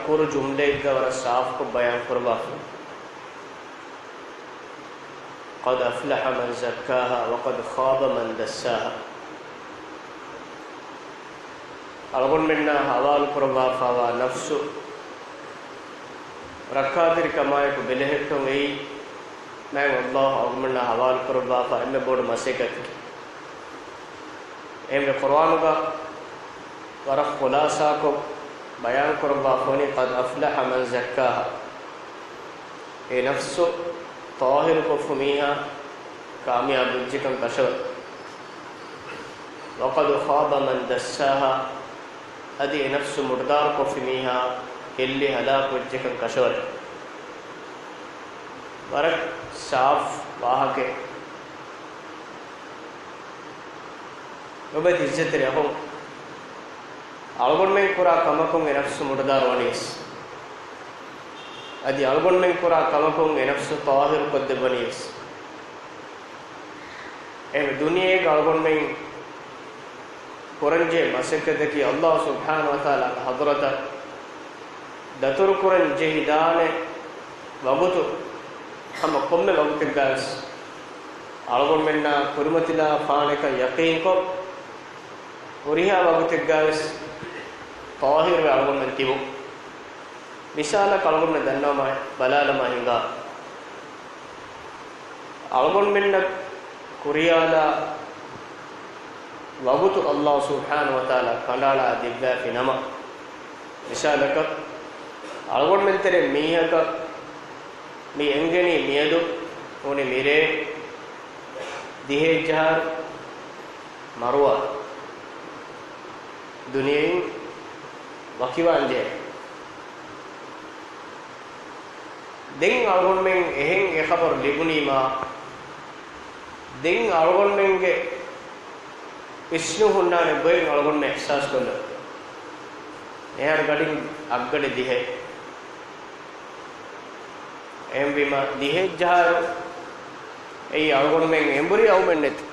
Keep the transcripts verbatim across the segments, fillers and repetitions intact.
ކުރު ޖުމްލައެއްގަ ވަރަށް ސާފުކޮށް ބަޔާން ކުރައްވާފަ، قد أفلح من زكاها وقد خاب من دساها. އަޅުގަނޑުމެންނާ ހަވާލު ކުރައްވާފަވާ ނަފްސު ރައްކާތެރިކަމާއެކު ބެލެހެއްޓުން އެއީ މާތް ﷲ އަޅުގަނޑުމެންނާ ހަވާލު ކުރައްވާފަ އެންމެ ބޮޑު މަސައްކަތެކޭ. އެހެންވެ، ޤުރުއާނުގަ ވަރަށް ޚުލާޞާކޮށް ބަޔާން ކުރައްވާފަވަނީ، قد أفلح من زكاها. އެ ނަފްސު ޠާހިރުކޮށްފު މީހާ ކާމިޔާބު ވެއްޖެކަން ކަށަވަރު. وقد خاب من دساها. އަދި އެ ނަފްސު މުޑުދާރުކޮށްފި މީހާ ގެއްލި ހަލާކު ވެއްޖެކަން ކަށަވަރު. ވަރަށް ސާފު ވާހަކައެއް. ލޮބުވެތި އިއްޒަތްތެރި އަޚުން، އަޅުގަނޑުމެން ކުރާ ކަމަކުން އެ ނަފްސު މުޑުދާރު ވަނީވެސް، އަދި އަޅުގަނޑުމެން ކުރާ ކަމަކުން އެ ނަފްސު ޠާހިރު ކޮށްދެއްވަނީވެސް، އެހެން ދުނިޔޭގަ އަޅުގަނޑުމެން ކުރަންޖެހޭ މަސައްކަތަކީ ﷲ ސުބްޙާނަހޫ ވަތަޢާލާގެ ޙަޟްރަތަށް ދަތުރުކުރަން ޖެހިދާނެ ވަގުތު ހަމަ ކޮންމެ ވަގުތެއްގަވެސް އަޅުގަނޑުމެންނާ ކުރިމަތިލާފާނެކަން ޔަޤީންކޮށް، ހުރިހާ ވަގުތެއްގަވެސް ޠާހިރުވެ އަޅުގަނޑުމެން ތިބުން. މިސާލަކަށް އަޅުގަނޑުމެން ދަންނަވަމާ ބަލާލަމާ ހިނގާ، އަޅުގަނޑުމެންނަށް ކުރިޔާލާ ވަގުތު ﷲ ސުބްޙާނަހޫ ވަތަޢާލާ ކަނޑައަޅާ ދެއްވާފި ނަމަ، މިސާލަކަށް، އަޅުގަނޑުމެން ތެރޭ މީހަކަށް މި އެނގެނީ މިއަދު ހުނި މިރޭ ދިހައެއްޖަހާރު މަރުވާ ދުނިޔެއިން ވަކިވާންޖެހޭ. ދެން އަޅުގަނޑުމެން އެހެން އެ ޚަބަރު ލިބުނީމާ، ދެން އަޅުގަނޑުމެންގެ ވިސްނުން ހުންނާނެ ގޮތް އަޅުގަނޑުމެން އިޙްސާސް ކޮށްލަން. އެހާރު ގަޑިން އަށްގަޑި ދިހައެއް. އެހެންވީމަ، ދިހައެއްޖަހާރު އެއީ އަޅުގަނޑުމެން އެނބުރި އައުމެއް ނެތި،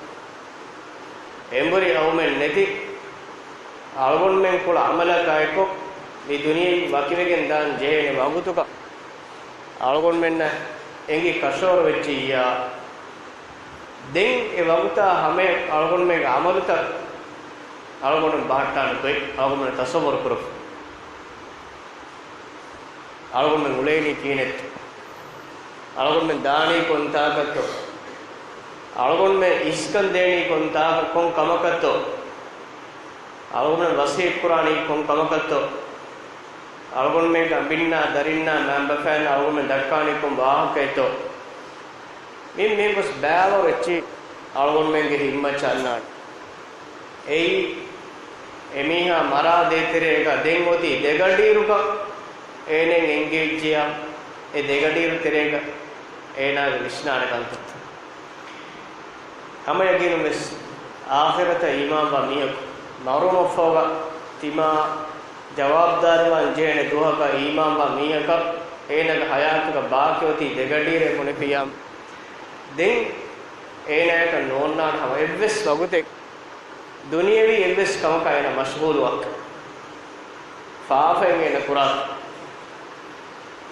އެނބުރި އައުމެއް ނެތި އަޅުގަނޑުމެން ކުޅަ ޢަމަލަކާއެކު މި ދުނިޔެއިން ވަކިވެގެން ދާން ޖެހޭނެ ވަގުތުގަ އަޅުގަނޑުމެންނަށް އެނގި ކަށަވަރު ވެއްޖިއްޔާ، ދެން އެ ވަގުތާ ހަމަޔަށް އަޅުގަނޑުމެންގެ ޢަމަލުތައް އަޅުގަނޑު ބަހައްޓާނެ ގޮތް އަޅުގަނޑު ތަޞައްވަރު ކުރަން. އަޅުގަނޑުމެން އުޅޭނީ ކިހިނެއްތޯ؟ އަޅުގަނޑުމެން ދާނީ ކޮން ތާކަށްތޯ؟ އަޅުގަނޑުމެން އިސްކަން ދޭނީ ކޮން ތާކަށް، ކޮން ކަމަކަށްތޯ؟ އަޅުގަނޑުމެން ވަޞިއްޔަތް ކުރާނީ ކޮން ކަމަކަށްތޯ؟ އަޅުގަނޑުމެންގެ އަނބިންނާ، ދަރިންނާ، މައިންބަފައިންނާ އަޅުގަނޑުމެން ދައްކާނީ ކޮން ވާހަކައެއްތޯ؟ މި މީގޮސް ބައިވަރު އެއްޗި އަޅުގަނޑުމެންގެ ހިތްމައްޗަށް އަންނާނެ. އެއީ، އެމީހާ މަރާ ދޭތެރޭގަ ދެން އޮތީ ދެގަޑިއިރުކަން އޭނައަށް އެނގިއްޖިއްޔާ، އެ ދެގަޑިއިރު ތެރޭގަ އޭނާގެ ވިސްނާނެ ކަންތައްތައް. ހަމަ ޔަގީނުންވެސް އާޚިރަތަށް އީމާންވާ މީހަކު، މަރުވުމަށްފަހުގަ ތިމާ ޖަވާބުދާރީވާން ޖެހޭނެ ދުވަހަކަށް އީމާންވާ މީހަކަށް އޭނާގެ ހަޔާތުގަ ބާކީ އޮތީ ދެގަޑިއިރެއް ބުނެފިއްޔާ، ދެން އޭނާޔަކަށް ނޯންނާނެ ހަމަ އެއްވެސް ވަގުތެއް ދުނިޔަވީ އެއްވެސް ކަމަކާ އޭނާ މަޝްޣޫލުވާކަށް. ފާފައެއް އޭނަ ކުރާކަށް،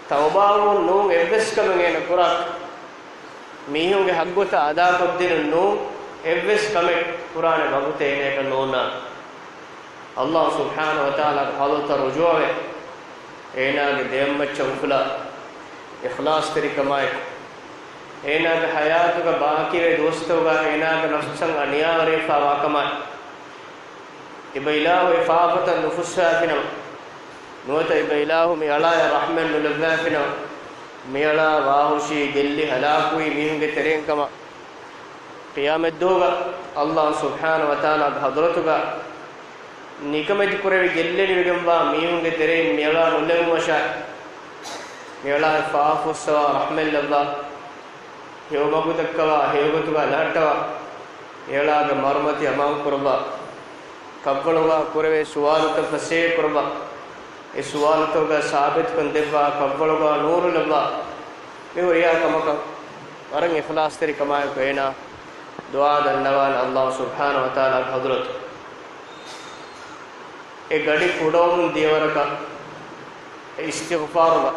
ތައުބާވުމުން ނޫން އެއްވެސް ކަމެއް އޭނަ ކުރާކަށް، މީހުންގެ ޙައްޤުތައް އަދާކޮށްދިނުން ނޫން އެއްވެސް ކަމެއް ކުރާނެ ވަގުތެއް އޭނަޔަކަށް ނޯންނާނެ. ﷲ ސުބްޙާނަހޫ ވަތަޢާލާގެ ޙަޟްރަތަށް ރުޖޫޢަވެ، އޭނާގެ ދެއަތްމައްޗަށް އުފުލާ، އިޚްލާޞްތެރިކަމާއެކު، އޭނާގެ ޙަޔާތުގަ ބާކީވޭ ދުވަސްތަކުގަ އޭނާގެ ނަފްސަށް އަނިޔާވެރިވެފަވާކަމާއެކު، އިބައިލާހު އެ ފާފަތައް ނުފުއްސަވާފިނަމަ، ނުވަތަ އިބައިލާހު މިއަޅާޔަށް ރަޙްމަތް ނުލައްވާފިނަމަ، މިއަޅާ ވާހުށީ ގެއްލި ހަލާކުވީ މީހުންގެ ތެރެއިން ކަމަށް. ޤިޔާމަތްދުވަހުގަ ﷲ ސުބްޙާނަހޫ ވަތަޢާލާގެ ޙަޟްރަތުގަ ނިކަމެތި ކުރެވި ގެއްލެނިވެގެންވާ މީހުންގެ ތެރެއިން މިއަޅާ ނުލެވުމަށާ، މިއަޅާ ފާފަ ފުއްސަވާ، ރަޙްމަތް ލައްވާ، ހެޔޮ މަގު ދައްކަވާ، ހެޔޮ ގޮތުގަ ލަހައްޓަވާ، މިއަޅާގެ މަރުމަތި އަމާން ކުރައްވާ، ކަށްވަޅުގަ ކުރެވޭ ސުވާލުތައް ފަސޭހަ ކުރައްވާ، އެ ސުވާލުތަކުގަ ސާބިތުކަން ދެއްވާ، ކަށްވަޅުގަ ނޫރު ލައްވާ، މި ހުރިހާ ކަމަކަށް ވަރަށް އިޚްލާޞްތެރިކަމާއެކު އޭނާ ދުޢާ ދަންނަވާނެ ﷲ ސުބްޙާނަހޫ ވަތަޢާލާގެ ޙަޟްރަތު. އެ ގަޑި ކުޑަވަމުން ދިޔަވަރަކަށް އިސްތިޣްފާރުގަ،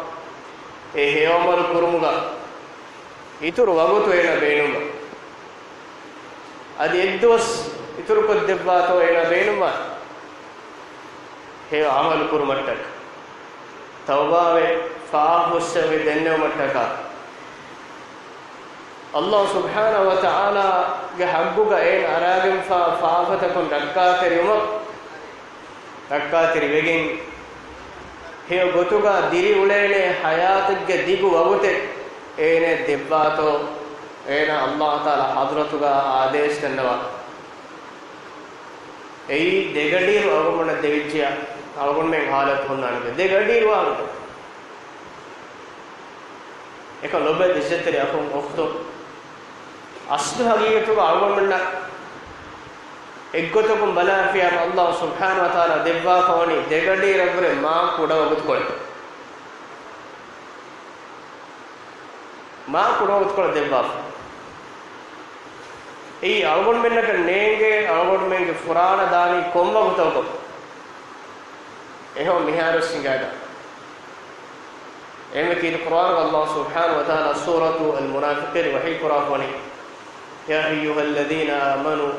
އެ ހެޔޮ ޢަމަލު ކުރުމުގަ އިތުރު ވަގުތު އޭނަ ބޭނުންވާ. އަދި އެއްދުވަސް އިތުރުކޮށްދެއްވާތޯ އޭނަ ބޭނުންވާ. ހެޔޮ ޢަމަލު ކުރުމަށްޓަކާ، ތައުބާވެ، ފާފަ ފުއްސެވި ދެންނެވުމަށްޓަކާ، ﷲ ސުބްޙާނަހޫ ވަތަޢާލާގެ ޙައްޤުގަ އޭނަ އަރާގެންފާ ފާފަތަކުން ރައްކާތެރިވުމަށް، ރައްކާތެރިވެގެން، ހެޔޮ ގޮތުގަ ދިރިއުޅޭނެ ޙަޔާތެއްގެ ދިގު ވަގުތެއް އޭނަ ދެއްވާތޯ، އޭނަ ﷲ ތަޢާލާ ޙަޟްރަތުގަ އާދޭސް ދަންނަވާ. އެއީ ދެގަޑިއިރު އަޅުގަނޑުމެންނަށް ދެވިއްޖެޔާ، އަޅުގަނޑުމެން ޙާލަތު ހުންނާނެ ދެގަޑިއިރު ވާން. އެކަ ލޮބެ އިއްޒަތްތެރި އަޚުން އުޚްތުން، އަސްލު ޙަޤީޤަތުގަ އަޅުގަނޑުމެންނަށް އެއްގޮތަކުން ބަލާފިޔާ، ﷲ ސުބްޙާނަހޫ ވަތަޢާލާ ދެއްވާފަ ވަނީ ދެގަޑިއިރަށްވުރެ މާ ކުޑަ ވަގުތުކޮޅެއް. މާ ކުޑަ ވަގުތުކޮޅެއް ދެއްވާފަ. އެއީ އަޅުގަނޑުމެންނަކަށް ނޭނގޭ، އަޅުގަނޑުމެންގެ ފުރާނަ ދާނީ ކޮން ވަގުތަކު؟ އެހެން މިހާރުވެސް ހިނގާދާ. އެހެންވެ ކީރިތި ޤުރްއާނުގަ ﷲ ސުބްޙާނަހޫ ވަތަޢާލާ ސޫރަތު އަލްމުނާފިޤީން ވަޙީ ކުރާފަ ވަނީ، يا أيها الذين آمنوا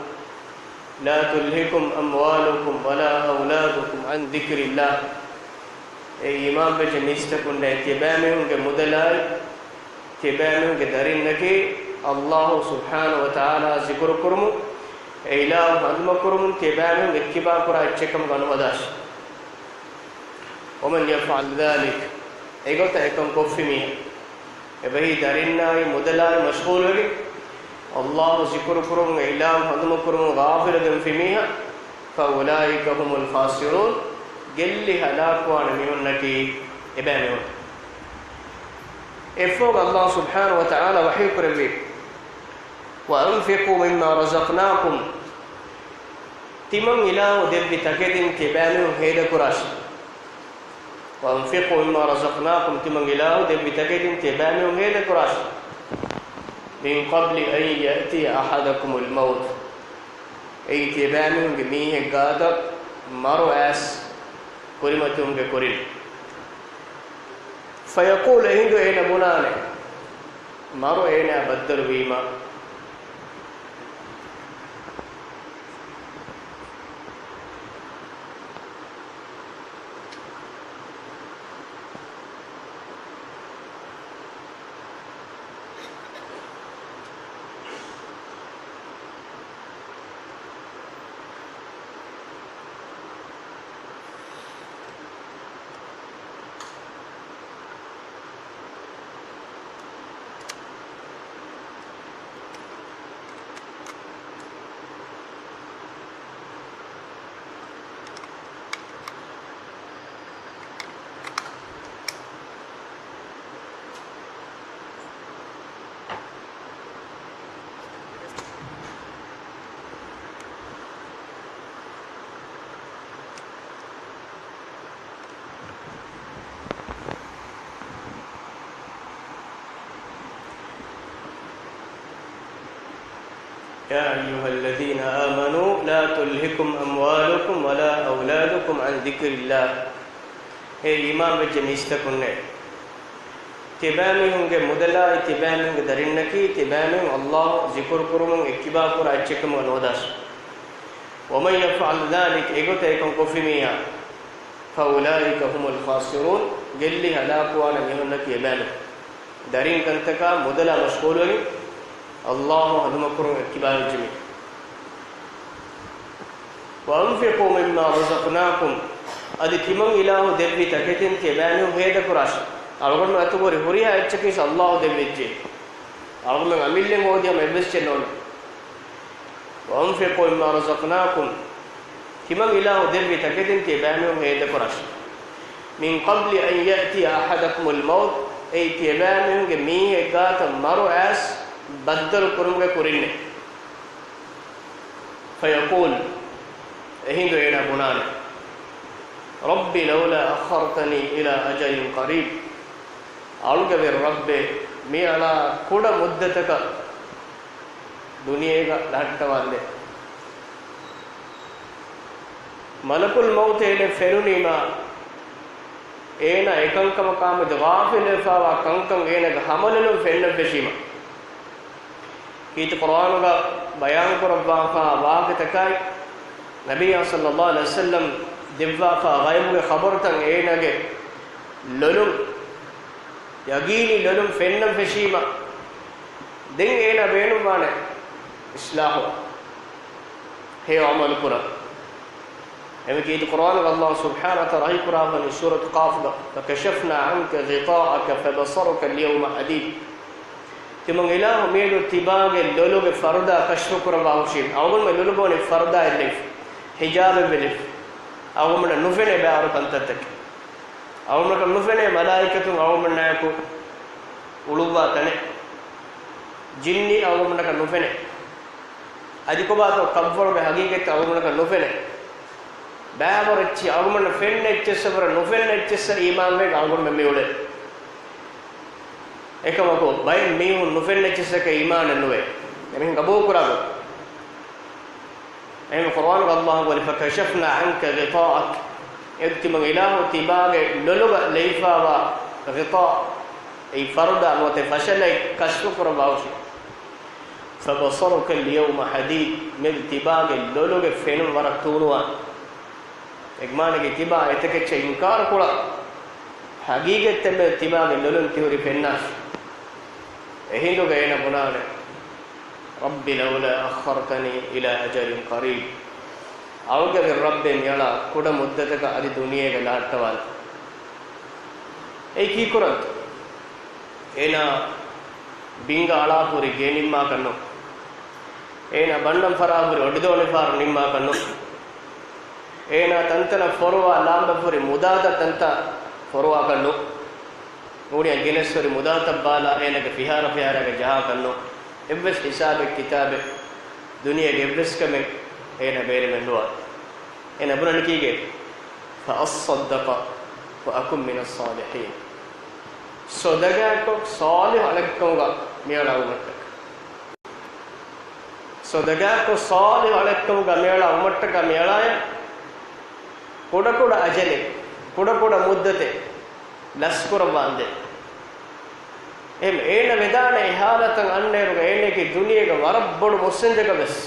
لا تلهكم أموالكم ولا أولادكم عن ذكر الله. އޭ އީމާންވެއްޖެ މީސްތަކުންނޭ، ތިޔަބައިމީހުންގެ މުދަލާއި، ތިޔަބައިމީހުންގެ ދަރިންނަކީ، ﷲ ސުބްޙާނަހޫ ވަތަޢާލާ ޒިކުރުކުރުމުން، އެ އިލާހު ޚިދުމަތްކުރުމުން ތިޔަބައިމީހުން އެއްކިބާކުރާ އެއްޗެއްކަމުގަ ނުހަދާށި. ومن يفعل ذلك، އެގޮތަށް އެކަން ކޮށްފި މީހާ، އެބަހީ ދަރިންނާއި މުދަލާއި މަޝްޣޫލުވެގެން، ﷲ ޒިކުރުކުރުމުން، އެ އިލާހު ޚިދުމަތްކުރުމުން ޣާފިލުވެގެންފި މީހާ، فأولئك هم الخاسرون، ގެއްލި ހަލާކުވާނެ މީހުންނަކީ އެބައިމީހުން. އެއަށްފަހުގަ ﷲ ސުބްޙާނަހޫ ވަތަޢާލާ ވަޙީކުރެއްވީ، وأنفقوا مما رزقناكم، ތިމަން އިލާހު ދެއްވި ތަކެތިން ތިޔަބައިމީހުން ހޭދަކުރާށި. وأنفقوا مما رزقناكم، ތިމަން އިލާހު ދެއްވި ތަކެތިން ތިޔަބައިމީހުން ހޭދަކުރާށި. من قبل أن يأتي أحدكم الموت، އެއީ ތިޔަބައިމީހުންގެ މީހެއް ގާތަށް މަރު އައިސް ކުރިމަތިވުމުގެ ކުރިން. فيقول، އެހިނދު އޭނަ ބުނާނެ، މަރު އޭނާ ބައްދަލުވީމަ، يا أيها الذين آمنوا لا تلهكم أموالكم ولا أولادكم عن ذكر الله. އޭ އީމާންވެއްޖެ މީސްތަކުންނޭ، ތިބާމީހުންގެ މުދަލާއި ތިބާމީހުންގެ ދަރިންނަކީ ތިބާމީހުން ﷲ ޒިކުރުކުރުމުން އެއްކިބާކުރާ އެއްޗެއްކަމުގަ ނުވަދާށި. ومن يفعل ذلك، އެގޮތަށް އެކަން ކޮށްފި މީހާ، فأولئك هم الخاسرون، ގެއްލި ހަލާކުވާނެ މީހުންނަކީ އެބައިމީހުން. ދަރިން ކަންތަކާ މުދަލާ މަޝްޣޫލުވެގެން، ﷲ ޚިދުމަތްކުރުން އެއްކިބާވެއްޖެ މީހުން. وأنفقوا مما رزقناكم، އަދި ތިމަން އިލާހު ދެއްވި ތަކެތިން ތިޔަބައިމީހުން ހޭދަކުރާށި. އަޅުގަނޑު އަތުގަ ހުރިހާ އެއްޗަކީ ﷲ ދެއްވިއްޖެ. އަޅުގަނޑުމެން އަމިއްލައިން ހޯދި ހަމަ އެއްވެސް އެއްޗެއް ނޯންނާނެ. وأنفقوا مما رزقناكم، ތިމަން އިލާހު ދެއްވި ތަކެތިން ތިޔަބައިމީހުން ހޭދަކުރާށި. من قبل أن يأتي أحدكم الموت، އެއީ ތިޔަބައިމީހުންގެ މީހެއް ގާތަށް މަރު އައިސް ބައްދަލު ކުރުމުގެ ކުރިންނޭ. فيقول، އެހިނދު އޭނާ ބުނާނެ، رب لولا أخرتني إلى أجل قريب، އަޅުގެ ވެރި ރައްބޭ، މިއަޅާ ކުޑަ މުއްދަތަކަށް ދުނިޔޭގަ ލަހައްޓަވާނދޭ. މަލަކުލް މައުތު އޭނަ ފެނުނީމާ، އޭނާ އެކަންކަމަކާމެދު ޣާފިލުވެފާވާ ކަންކަން އޭނާގެ ހަމަލޮލުން ފެންނަން ފެށީމަ. ކީރިތި ޤުރްއާނުގަ ބަޔާންކުރައްވާފާ ވާހަކަތަކާއި، ނަބިއްޔާ ޞައްލައްލާހު ޢަލައިހި ވަސައްލަމް ދެއްވާފާ ޣައިބުގެ ޚަބަރުތައް އޭނާގެ ލޮލުން، ޔަގީނީ ލޮލުން ފެންނަން ފެށީމަ، ދެން އޭނާ ބޭނުންވާނެ އިޞްލާޙު ހެޔޮ ޢަމަލު ކުރަން. އެމަ ކީރިތި ޤުރްއާނުގަ ﷲ ސުބްޙާނަހޫ ވަތަޢާލާ ވަޙީ ކުރާފަނީ ސޫރަތު ޤާފުގަ، فَكَشَفْنَا عَنْكَ غِطَاءَكَ فَبَصَرُكَ الْيَوْمَ حَدِيدٌ. ތިމަން އިލާހު މިއަދު ތިބާގެ ލޮލުގެ ފަރުދާ ކަޝްފު ކުރައްވާ ހުށީ. އަޅުގަނޑުމެން ލޮލުގަ ވަނީ ފަރުދާއެއް ލެއްވި، ހިޖާބެއް ވެލެއްވި. އަޅުގަނޑުމެންނަށް ނުފެނޭ ބައިވަރު ކަންތައްތަކެއް. އަޅުގަނޑަކަށް ނުފެނޭ މަލާއިކަތުން އަޅުގަނޑާއެކު އުޅުއްވާ ތަނެއް، ޖިންނި އަޅުގަނޑަކަށް ނުފެނޭ. އަދި ކޮބާތޯ ކަށްވަޅުގެ ހަގީގަތް އަޅުގަނޑަކަށް ނުފެނޭ. ބައިވަރު އެއްޗި އަޅުގަނޑަށް ފެންނަ އެއްޗިއްސަށް ވަރަށް ނުފެންނަ އެއްޗިއްސަށް އީމާންވެ އަޅުގަނޑުމެން މިއުޅޭ. އެކަމަކު ބައެއް މީހުން ނުފެންނަ އެއްޗިއްސަކަށް އީމާނެއް ނުވޭ. އެމީހުން ގަބޫލުކުރާ ގޮތް. އެހެން ޤުރްއާނުގަ ﷲ ވަނީ، فَكَشَفْنَا عَنْكَ غِطَاءَكَ. އެ ތިމަން އިލާހު ތިބާގެ ލޮލުގަ ލެއިފާވާ ޣިޠާ، އެއީ ފަރުދާ ނުވަތަ ފަށަލައި ކަޝްފު ކުރައްވާ ހުށީ. فَبَصَرُكَ الْيَوْمَ حَدِيدٌ. މިއަދު ތިބާގެ ލޮލުގެ ފެނުން ވަރަށް ތޫނުވާނެ. އެގްމާނެގެ ތިބާ އެތަކެއްޗެއް އިންކާރު ކުޅަ ހަގީގަތްތެއް މެދު ތިބާގެ ލޮލުން ތިހުރި ފެންނާށި. އެހިނދުގަ އޭނަ ބުނާނެ، رَبِّ لَوْلَا أَخَّرْتَنِي إِلَىٰ أَجَلٍ قَرِيبٍ. އަޅުގަނޑުގެ ރައްބޭ މިއަޅާ ކުޑަ މުއްދަތަކަށް އަދި ދުނިޔޭގަ ލަހައްޓަވާން. އެއީ ކީކުރަންތޯ؟ އޭނާ ބިންގަ އަޅާފަ ހުރި ގެ ނިންމާކަށް ނޫން. އޭނާ ބަންނަން ފަރާފަ ހުރި އޮޑިދޯނިފަހަރު ނިންމާކަށް ނޫން. އޭނާ ތަންތަނަށް ފޮރުވާ ލާނބެފަ ހުރި މުދާތައް ތަންތަން ފޮރުވާކަށް ނޫން. ނޫނީ ގެނެސް ހުރި މުދާތައް ބާލާ އޭނާގެ ފިހާރަ ފިހާރައިގަ ޖަހާކަށް ނޫން. އެއްވެސް ހިސާބެއް ކިތާބެއް ދުނިޔޭގެ އެއްވެސް ކަމެއް އޭނާ ބޭނުމެއް ނުވާ. އޭނާ ބުނަނީ ކީކޭ؟ فَأَصَّدَّقَ وَأَكُن مِّنَ الصَّالِحِينَ. ޞަދަޤާތްކޮށް ޞާލިޙު އަޅެއްކަމުގަ މިއަޅާ ވުމަށްޓަކާ. ޞަދަޤާތްކޮށް ޞާލިޙު އަޅެއްކަމުގަ މިއަޅާ ވުމަށްޓަކާ މިއަޅާޔަށް ކުޑަކުޑަ އަޖަލެއް، ކުޑަކުޑަ މުއްދަތެއް ލަސްކުރައްވާނދޭ. އެހެން އޭނަ ވެދާނެ އެ ހާލަތަށް އަންނައިރުގަ އޭނައަކީ ދުނިޔޭގަ ވަރަށް ބޮޑު މުއްސަންޖަކަށް ވެސް،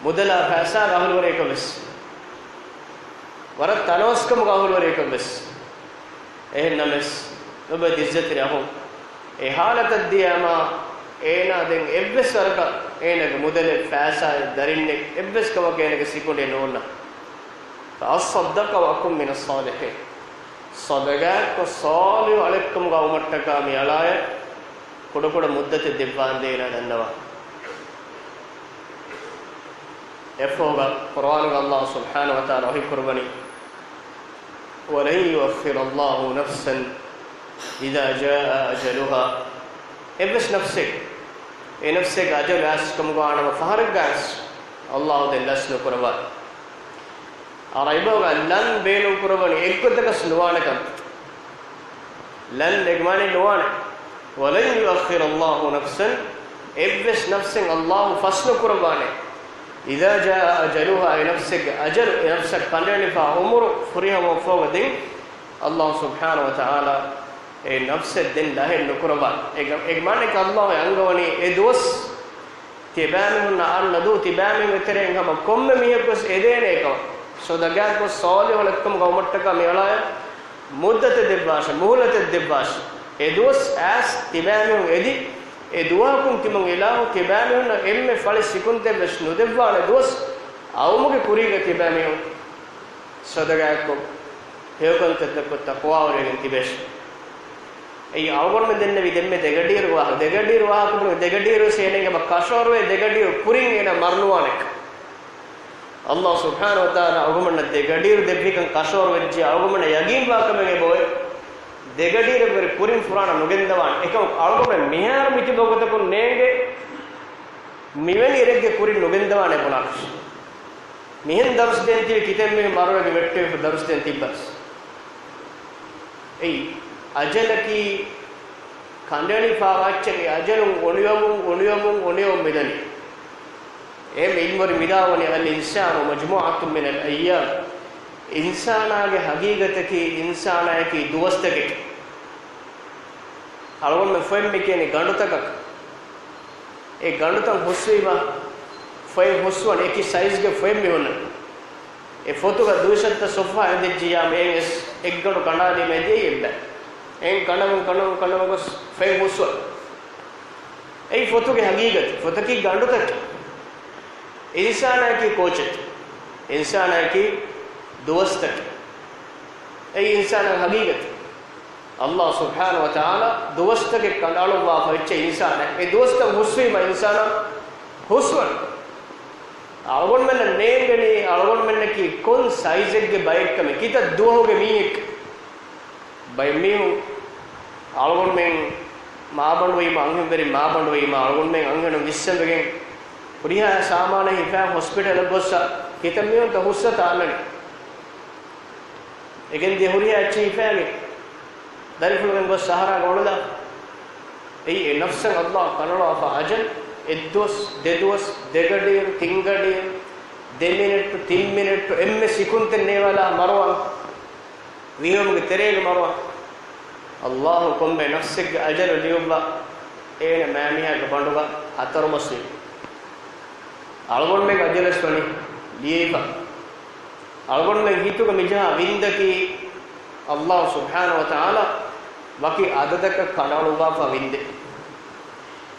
މުދަލާ ފައިސާގެ އަހުލުވެރިޔަކަށް ވެސް، ވަރަށް ތަނަވަސްކަމުގެ އަހުލުވެރިޔަކަށް ވެސް. އެހެން ނަމަވެސް، ލޮބުވެތި ޢިއްޒަތްތެރި އަޚުން، އެ ހާލަތަށް ދިޔައިމަ އޭނާ ދެން އެއްވެސް ވަރަކަށް އޭނާގެ މުދަލެއް، ފައިސާއެއް، ދަރިންނެއް އެއްވެސް ކަމަކަށް އޭނާގެ ސިކުނޑިއެއް ނޯންނާނެ. فَأَصَّدَّقَ وَأَكُن مِّنَ الصَّالِحِينَ. ޞަދަޤާތްކޮށް ޞާލިޙު އަޅެއްކަމުގަ ވުމަށްޓަކާ މިއަޅާޔަށް ކުޑަކުޑަ މުއްދަތެއް ދެއްވާނދޭ އޭނާ ދަންނަވާ. އެއަށްފަހުގަ ޤުރްއާނުގަ ﷲ ސުބްޙާނަހޫ ވަތަޢާލާ ވަޙީކުރައްވަނީ، وَلَن يُؤَخِّرَ اللَّهُ نَفْسًا إِذَا جَاءَ أَجَلُهَا. އެއްވެސް ނަފްސެއް، އެ ނަފްސެއްގެ އަޖަލު އައިސްކަމުގަ ވާނަމަ ފަހަރެއްގަ ވެސް ﷲ ދެން ލަސް ނުކުރައްވާނެ. ޢަރަބިބަހުގަ لَن ބޭނުންކުރައްވަނީ އެއްގޮތަކަސް ނުވާނެ ކަން. لَن އޭގެ މާނައެއް ނުވާނެ. وَلَن يُؤَخِّرَ اللَّهُ نَفْسًا، އެއްވެސް ނަފްސެއް ﷲ ފަސް ނުކުރައްވާނެ. إِذَا جَاءَ أَجَلُهَا، އެ ނަފްސެއްގެ އަޖަލު، އެ ނަފްސަށް ކަނޑައެޅިފާ ޢުމުރު ފުރިހަމަވުމަށްފަހުގަ ދެން ﷲ ސުބްޙާނަހޫ ވަތަޢާލާ އެ ނަފްސެއް ދެން ލަހެއް ނުކުރައްވާ. އޭގެ، އޭގެ މާނައަކީ ﷲ އަންގަވަނީ އެ ދުވަސް ތިބާމީހުންނަށް އަންނަ ދުވަހު ތިބާމީހުންގެ ތެރެއިން ހަމަ ކޮންމެ މީހަކުވެސް އެދޭނެ އެކަމަށް. ޞަދަޤާތްކޮށް ޞާލިޙު އަޅެއްކަމުގަ ވުމަށްޓަކާ މިއަޅާޔަށް މުއްދަތެއް ދެއްވާށޭ، މުހުލަތެއް ދެއްވާށޭ. އެ ދުވަސް އައިސް ތިބާމީހުން އެދި، އެ ދުވަހަކުން ތިމަން އިލާހު ތިބާމީހުންނަށް އެންމެ ފަޅި ސިކުންތެއްވެސް ނުދެއްވާނެ ދުވަސް އައުމުގެ ކުރީގަ ތިބާމީހުން ޞަދަޤާތްކޮށް، ހެޔޮކަންތައް ދައްކޮށް، ތަޤްވާވެރިވެގެން ތިބޭށޭ. އެއީ އަޅުގަނޑުމެން ދެންނެވި ދެންމެ ދެގަޑިއިރު ވާހަކަ. ދެގަޑިއިރު ވާހަކަ ބުނު ދެގަޑިއިރު ވެސް އޭނައިން ހަމަ ކަށަވަރުވޭ، ދެގަޑިއިރު ކުރިން އޭނަ މަރުނުވާނެކަން. ﷲ ސުބްޙާނަހޫ ވަތަޢާލާ އަޅުގަނޑުމެންނަށް ދެގަޑިއިރު ދެއްވިކަން ކަށަވަރު ވެއްޖެ، އަޅުގަނޑުމެންނަށް ޔަގީންވާ ކަމެއް އެބައޮތް. ދެގަޑިއިރެއްވެރި ކުރިން ފުރާނަ ނުގެންދަވާނެ. އެކަމަކު އަޅުގަނޑުމެން މިހާރު މިތިބި ވަގުތަކުން ނޭނގެ މިވެނި އިރެއްގެ ކުރިން ނުގެންދަވާނެ ބުނާށޭ. މިހެން ދަރުސް ދޭން ތިބި ކިތައްމީހުން މަރުވެގެން ވެއްޓެވިފަ ދަރުސް ދޭން ތިއްބަސް. އެއީ، އަޖަލަކީ ކަނޑައެޅިފާވާ އެއްޗެއް، އެ އަޖަލުން އުނިވަމުން، އުނިވަމުން، އުނިވަމުން މިދަނީ. އެހެން ޢިލްމުވެރިން ވިދާޅުވަނީ، الْإِنسَانُ مَجْمُوعَةٌ مِنَ الْأَيَّامِ. އިންސާނާގެ ހަގީގަތަކީ އިންސާނާއަކީ ދުވަސްތަކެއް. އަޅުގަނޑުމެން ފޮތް މި ކިޔަނީ ގަނޑުތަކަކަށް. އެ ގަނޑުތައް ހުސްވީމަ، ފޮތް ހުސްވަން އެކި ސައިޒްގެ ފޮތް މި ހުންނަން. އެ ފޮތުގަ ދުއިސައްތަ ސޮފްހާ އެދެއްޖިޔާމަ އެއް އެސް އެއްގަނޑު ކަނޑާލީމަ އެދިޔައީ އެއްބަ. އެއް ކަނޑަމުން ކަނޑަމުން ކަނޑަމުން ގޮސް ފޮތް ހުސްވަން. އެއީ ފޮތުގެ ހަގީގަތު. ފޮތަކީ ގަނޑުތަކެއް. އިންސާނާއަކީ ކޯޗެއް. އިންސާނާއަކީ ދުވަސްތަކެއް. އެއީ އިންސާނާގެ ހަގީގަތު. ﷲ ސުބްޙާނަހޫ ވަތަޢާލާ ދުވަސްތަކެއް ކަނޑައަޅުއްވާފަ އެއްޗެއް އިންސާނާ. އެ ދުވަސްތައް ހުސްވީމަ އިންސާނާ ހުސްވަން. އަޅުގަނޑުމެންނަށް ނޭނގެނީ އަޅުގަނޑުމެންނަކީ ކޮން ސައިޒެއްގެ ބައެއްކަމެއް، ކިތައް ދުވަހުގެ މީހެއް. ބައެއް މީހުން އަޅުގަނޑުމެން މާބަނޑުވީމަ، އަންހެންވެރިން މާބަނޑުވީމަ، އަޅުގަނޑުމެން އަންހެނުން ވިއްސަންވެގެން ހުރިހާ ސާމާނެއް ހިފާ ހޮސްޕިޓަލަށް ގޮއްސަ ކިތައް މީހުންތަ ހުއްސަތާ އަންނަނީ. އެގެން ދިޔަ ހުރިހާ އެއްޗެއް ހިފާގެ ދަރިފުޅުގެން ގޮސް ސަހަރާގަ އޮޅުލާ. އެއީ އެ ނަފްސަށް ﷲ ކަނޑައަޅުއްވާފަ އަޖަލް އެއްދުވަސް، ދެދުވަސް، ދެގަޑިއިރު، ތިންގަޑިއިރު، ދެ މިނެޓު، ތިން މިނެޓު، އެންމެ ސިކުންތެއް ނޭވާލާ މަރުވާން. ވިހަމުގެ ތެރޭގަ މަރުވާން. ﷲ ކޮންމެ ނަފްސެއްގެ އަޖަލު ލިޔުއްވާ އޭނަ މާމީހާގެ ބަނޑުގަ ހަތަރު މަސް ވީ. އަޅުގަނޑުމެން އަޖަލަސް ވަނީ ލިޔެފަ. އަޅުގަނޑުމެން ހިތުގަ މިޖަހާ ވިންދަކީ ﷲ ސުބްޙާނަހޫ ވަތަޢާލާ ވަކި އަދަދަކަށް ކަނޑައަޅުއްވާފަ ވިންދެއް.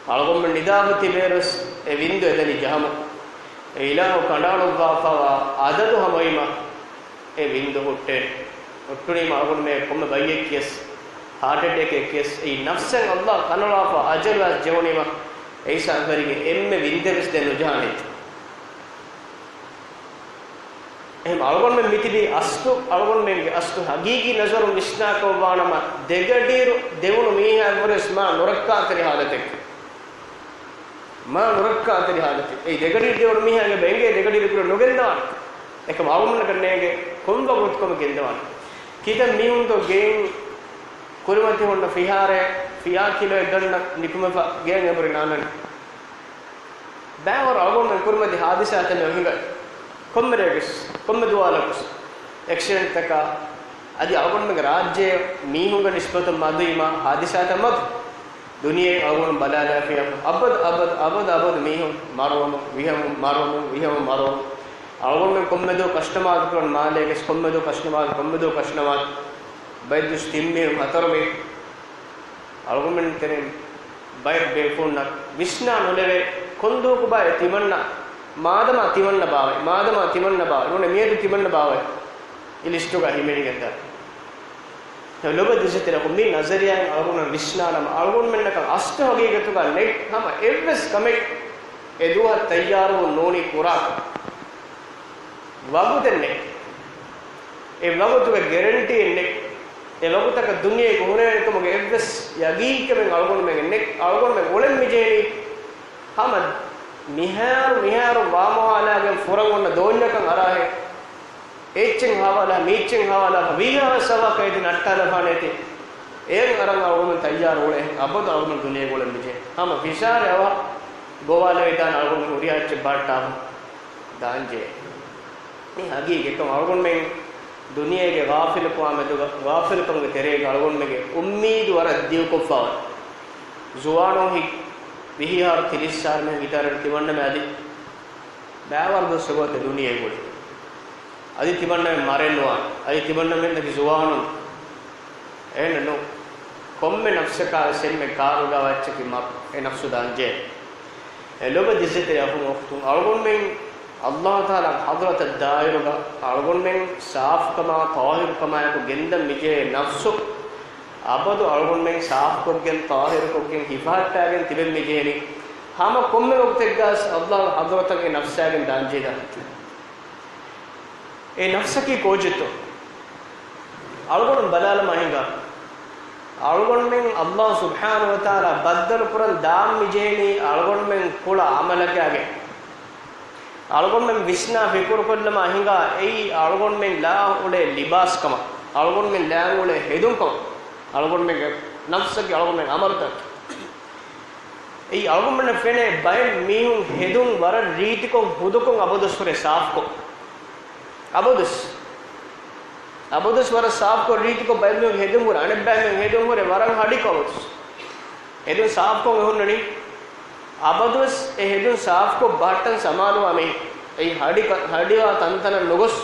އަޅުގަނޑުމެން ނިދާފަ ތިބޭރުވެސް އެ ވިންދު އެދަނީ ޖަހަމުން. އެ އިލާހު ކަނޑައަޅުއްވާފަވާ އަދަދު ހަމަވީމަ އެ ވިންދު ހުއްޓޭނެ. ހުއްޓުނީމަ އަޅުގަނޑުމެން ކޮންމެ ބައްޔެއް ކިޔަސް، ހާޓް އެޓޭކެއް ކިޔަސް، އެއީ ނަފްސަށް ﷲ ކަނޑައަޅުއްވާފަ އަޖަލު އައިސް ޖެހުނީމަ އެއީ ސާފަރީގެ އެންމެ ވިންދެއްވެސް ދެން ނުޖަހާނެތީ. އެހެން އަޅުގަނޑުމެން މިތިބީ އަސްލު، އަޅުގަނޑުމެންގެ އަސްލު ހަގީގީ ނަޒަރުން ވިސްނާކަށްވާނަމަ، ދެގަޑިއިރު ދެވުނު މީހާއަށްވުރެސް މާ ނުރައްކާތެރި ހާލަތެއް. މާ ނުރައްކާތެރި ހާލަތެއް. އެއީ ދެގަޑިއިރު ދެވުނު މީހާގެ އެނގޭ ދެގަޑިއިރު ކުރި ނުގެންދަވާނެ. އެކަމް އަޅުގަނޑަކަށް ނޭނގެ ކޮން ވަގުތު ކޮމެ ގެންދަވާނެ. ކިތައް މީހުންތޯ ގެއިން ކުރިމަތި ހުންނަ ފިހާރައެއް ފިޔާ ކިލޯއެއް ގަންނަ ނިކުމެފަ ގެއަށް އެނބުރި ނާންނަނީ. ބައިވަރު އަޅުގަނޑުމެން ކުރިމަތި ހާދިސާތައް މި އޮހިނގަ ކޮންމެ ރެއަކުސް، ކޮންމެ ދުވާލަކުސް، އެކްސިޑެންޓްތަކާ، އަދި އަޅުގަނޑުމެންގެ ރާއްޖެ މީހުންގެ ނިސްބަތުން މަދުވީމާ ހާދިސާތައް މަދު. ދުނިޔެ އަޅުގަނޑު ބަލާލާފިޔާ އަބަދު، އަބަދު، އަބަދު، އަބަދު މީހުން މަރުވަމުން، ވިހަމުން، މަރުވަމުން، ވިހަމުން، މަރުވަމުން. އަޅުގަނޑުމެން ކޮންމެދޯ ކަސްޓަމާޒު ކުރަން މާލޭގެސް، ކޮންމެދޯ ކަސްޓަމާޒު، ކޮންމެދޯ ކަސްޓަމާޒު. ބައެއް ދުވަސް ތިން މީހުން، ހަތަރު މީހުން. އަޅުގަނޑުމެން ތެރެއިން ބައެއް ބޭފުޅުންނަށް ވިސްނާ ނުލެވޭ، ކޮންދުވަހަކު ބާއޭ ތިމަންނަ، މާދަމާ ތިމަންނަ ބާވައި، މާދަމާ ތިމަންނަ ބާވައި، ނޫނޭ މިއަދު ތިމަންނަ ބާވައި، އެ ލިސްޓުގަ ހިމެނިގެންދާ. ލޮބުވެތި އިއްޒަތްތެރި އަޚުން، މި ނަޒަރިއާއިން އަޅުގަނޑުމެން ވިސްނާނަމަ، އަޅުގަނޑުމެންނަކަށް އަސްލު ހަގީގަތުގަ ނެތް ހަމަ އެއްވެސް ކަމެއް އެ ދުވަހަށް ތައްޔާރުވުން ނޫނީ ކުރާކަށް. ވަގުތެއް ނެތް. އެ ވަގުތުގެ ގެރެންޓީއެއް ނެތް. އެ ވަގުތަކަށް ދުނިޔޭގަ ހުރެވޭނެކަމުގެ އެއްވެސް ޔަގީންކަމެއް އަޅުގަނޑުމެންގެ ނެތް. އަޅުގަނޑުމެން އުޅެން މިޖެހެނީ ހަމަ މިހާރު، މިހާރު ވާމަހާލާގެން ފުރަން އޮންނަ ދޯންޏަކަށް އަރާހެން. އެއްޗެއް ހަވާލާ، މީއްޗެއް ހަވާލާ، ވީހާވެސް އަވަހަކަށް އެދި ނައްޓާލަފާނެތި. އޭން އަރަން އަޅުގަނޑު ތައްޔާރު އުޅޭ، އަބަދު އަޅުގަނޑު ދުނިޔޭގަ އުޅެން މިޖެހޭ. ހަމަ ފިސާރެއް އަވަހަށް ގޮވާލެވިދާނެ އަޅުގަނޑު ހުރިހާ އެއްޗެއް ބަހައްޓާފަ ދާންޖެހޭ. މީ ހަގީގަތް. އެކަމް އަޅުގަނޑުމެން ދުނިޔޭގެ ޣާފިލުކަމާ މެދުގަ، ޣާފިލުކަމުގެ ތެރޭގަ އަޅުގަނޑުމެންގެ އުއްމީދު ވަރަށް ދިގުކޮށްފަވާ. ޒުވާނުން ހި-، ވިހި އަހަރު ތިރީސް އަހަރު މީހުން ހިތާރަން ތިމަންނަމެ އަދި ބައިވަރު ދުވަސް އެގޮތަށް ދުނިޔޭ ގުޅި. އަދި ތިމަންނަމެން މަރެއް ނުވާނެ. އަދި ތިމަންނަމެންނަކީ ޒުވާނުން. އެހެންނު، ކޮންމެ ނަފްސަކާ ވެސް އެންމެ ކާރުގަ އެއްޗަކީ މަރު. އެ ނަފްސު ދާންޖެހޭ. އެ ލޮބުވެތި އިއްޒަތްތެރި އަޚުން އުޚްތުން، އަޅުގަނޑުމެން ﷲ ތަޢާލާގެ ޙަޟްރަތަށް ދާއިރުގަ އަޅުގަނޑުމެން ސާފުކަމާ ޠާހިރުކަމާއެކު ގެންދަން މިޖެހޭ ނަފްސު އަބަދު އަޅުގަނޑުމެން ސާފުކޮށްގެން، ޠާހިރުކޮށްގެން، ހިފަހައްޓާގެން ތިބެން މިޖެހެނީ. ހަމަ ކޮންމެ ވަގުތެއްގަސް ﷲ ގެ ޙަޟްރަތަށް އެ ނަފްސާގެން ދާންޖެހިދާނެ. އެ ނަފްސަކީ ކޯޗެއްތޯ؟ އަޅުގަނޑު ބަލާލަމާ ހިނގާ. އަޅުގަނޑުމެން ﷲ ސުބްޙާނަހޫ ވަތަޢާލާ ބައްދަލު ކުރަން ދާން މިޖެހެނީ އަޅުގަނޑުމެން ކުޅަ ޢަމަލަކާގެ. އަޅުގަނޑުމެން ވިސްނާ ފިކުރުކޮށްލަމާ ހިނގާ އެއީ އަޅުގަނޑުމެން ލާ އުޅޭ ލިބާސްކަމަށް، އަޅުގަނޑުމެން ލާ އުޅޭ ހެދުންކަމަށް، އަޅުގަނޑުމެންގެ ނަފްސަކީ އަޅުގަނޑުމެން ޢަމަލުތަކެއް. އެއީ އަޅުގަނޑަށް ފެނޭ ބައެއް މީހުން ހެދުން ވަރަށް ރީތިކޮށް ހުދުކޮށް އަބަދުސް ހުރެ ސާފުކޮށް. އަބަދުސް. އަބަދުވެސް ވަރަށް ސާފުކޮށް ރީތިކޮށް ބައެއްމީހުން ހެދުން ހުރި، އަނެއްބައިމީހުން ހެދުން ހުރެ ވަރަށް ހަޑިކޮށް އަބަދުވެސް. ހެދުން ސާފުކޮށް އެ ހުންނަނީ. އަބަދުވެސް އެ ހެދުން ސާފުކޮށް ބަހައްޓަން ސަމާލުވާ މީހެއް. އެއީ ހަޑި ކަ-، ހަޑިވާ ތަންތަނަށް ނުގޮސް،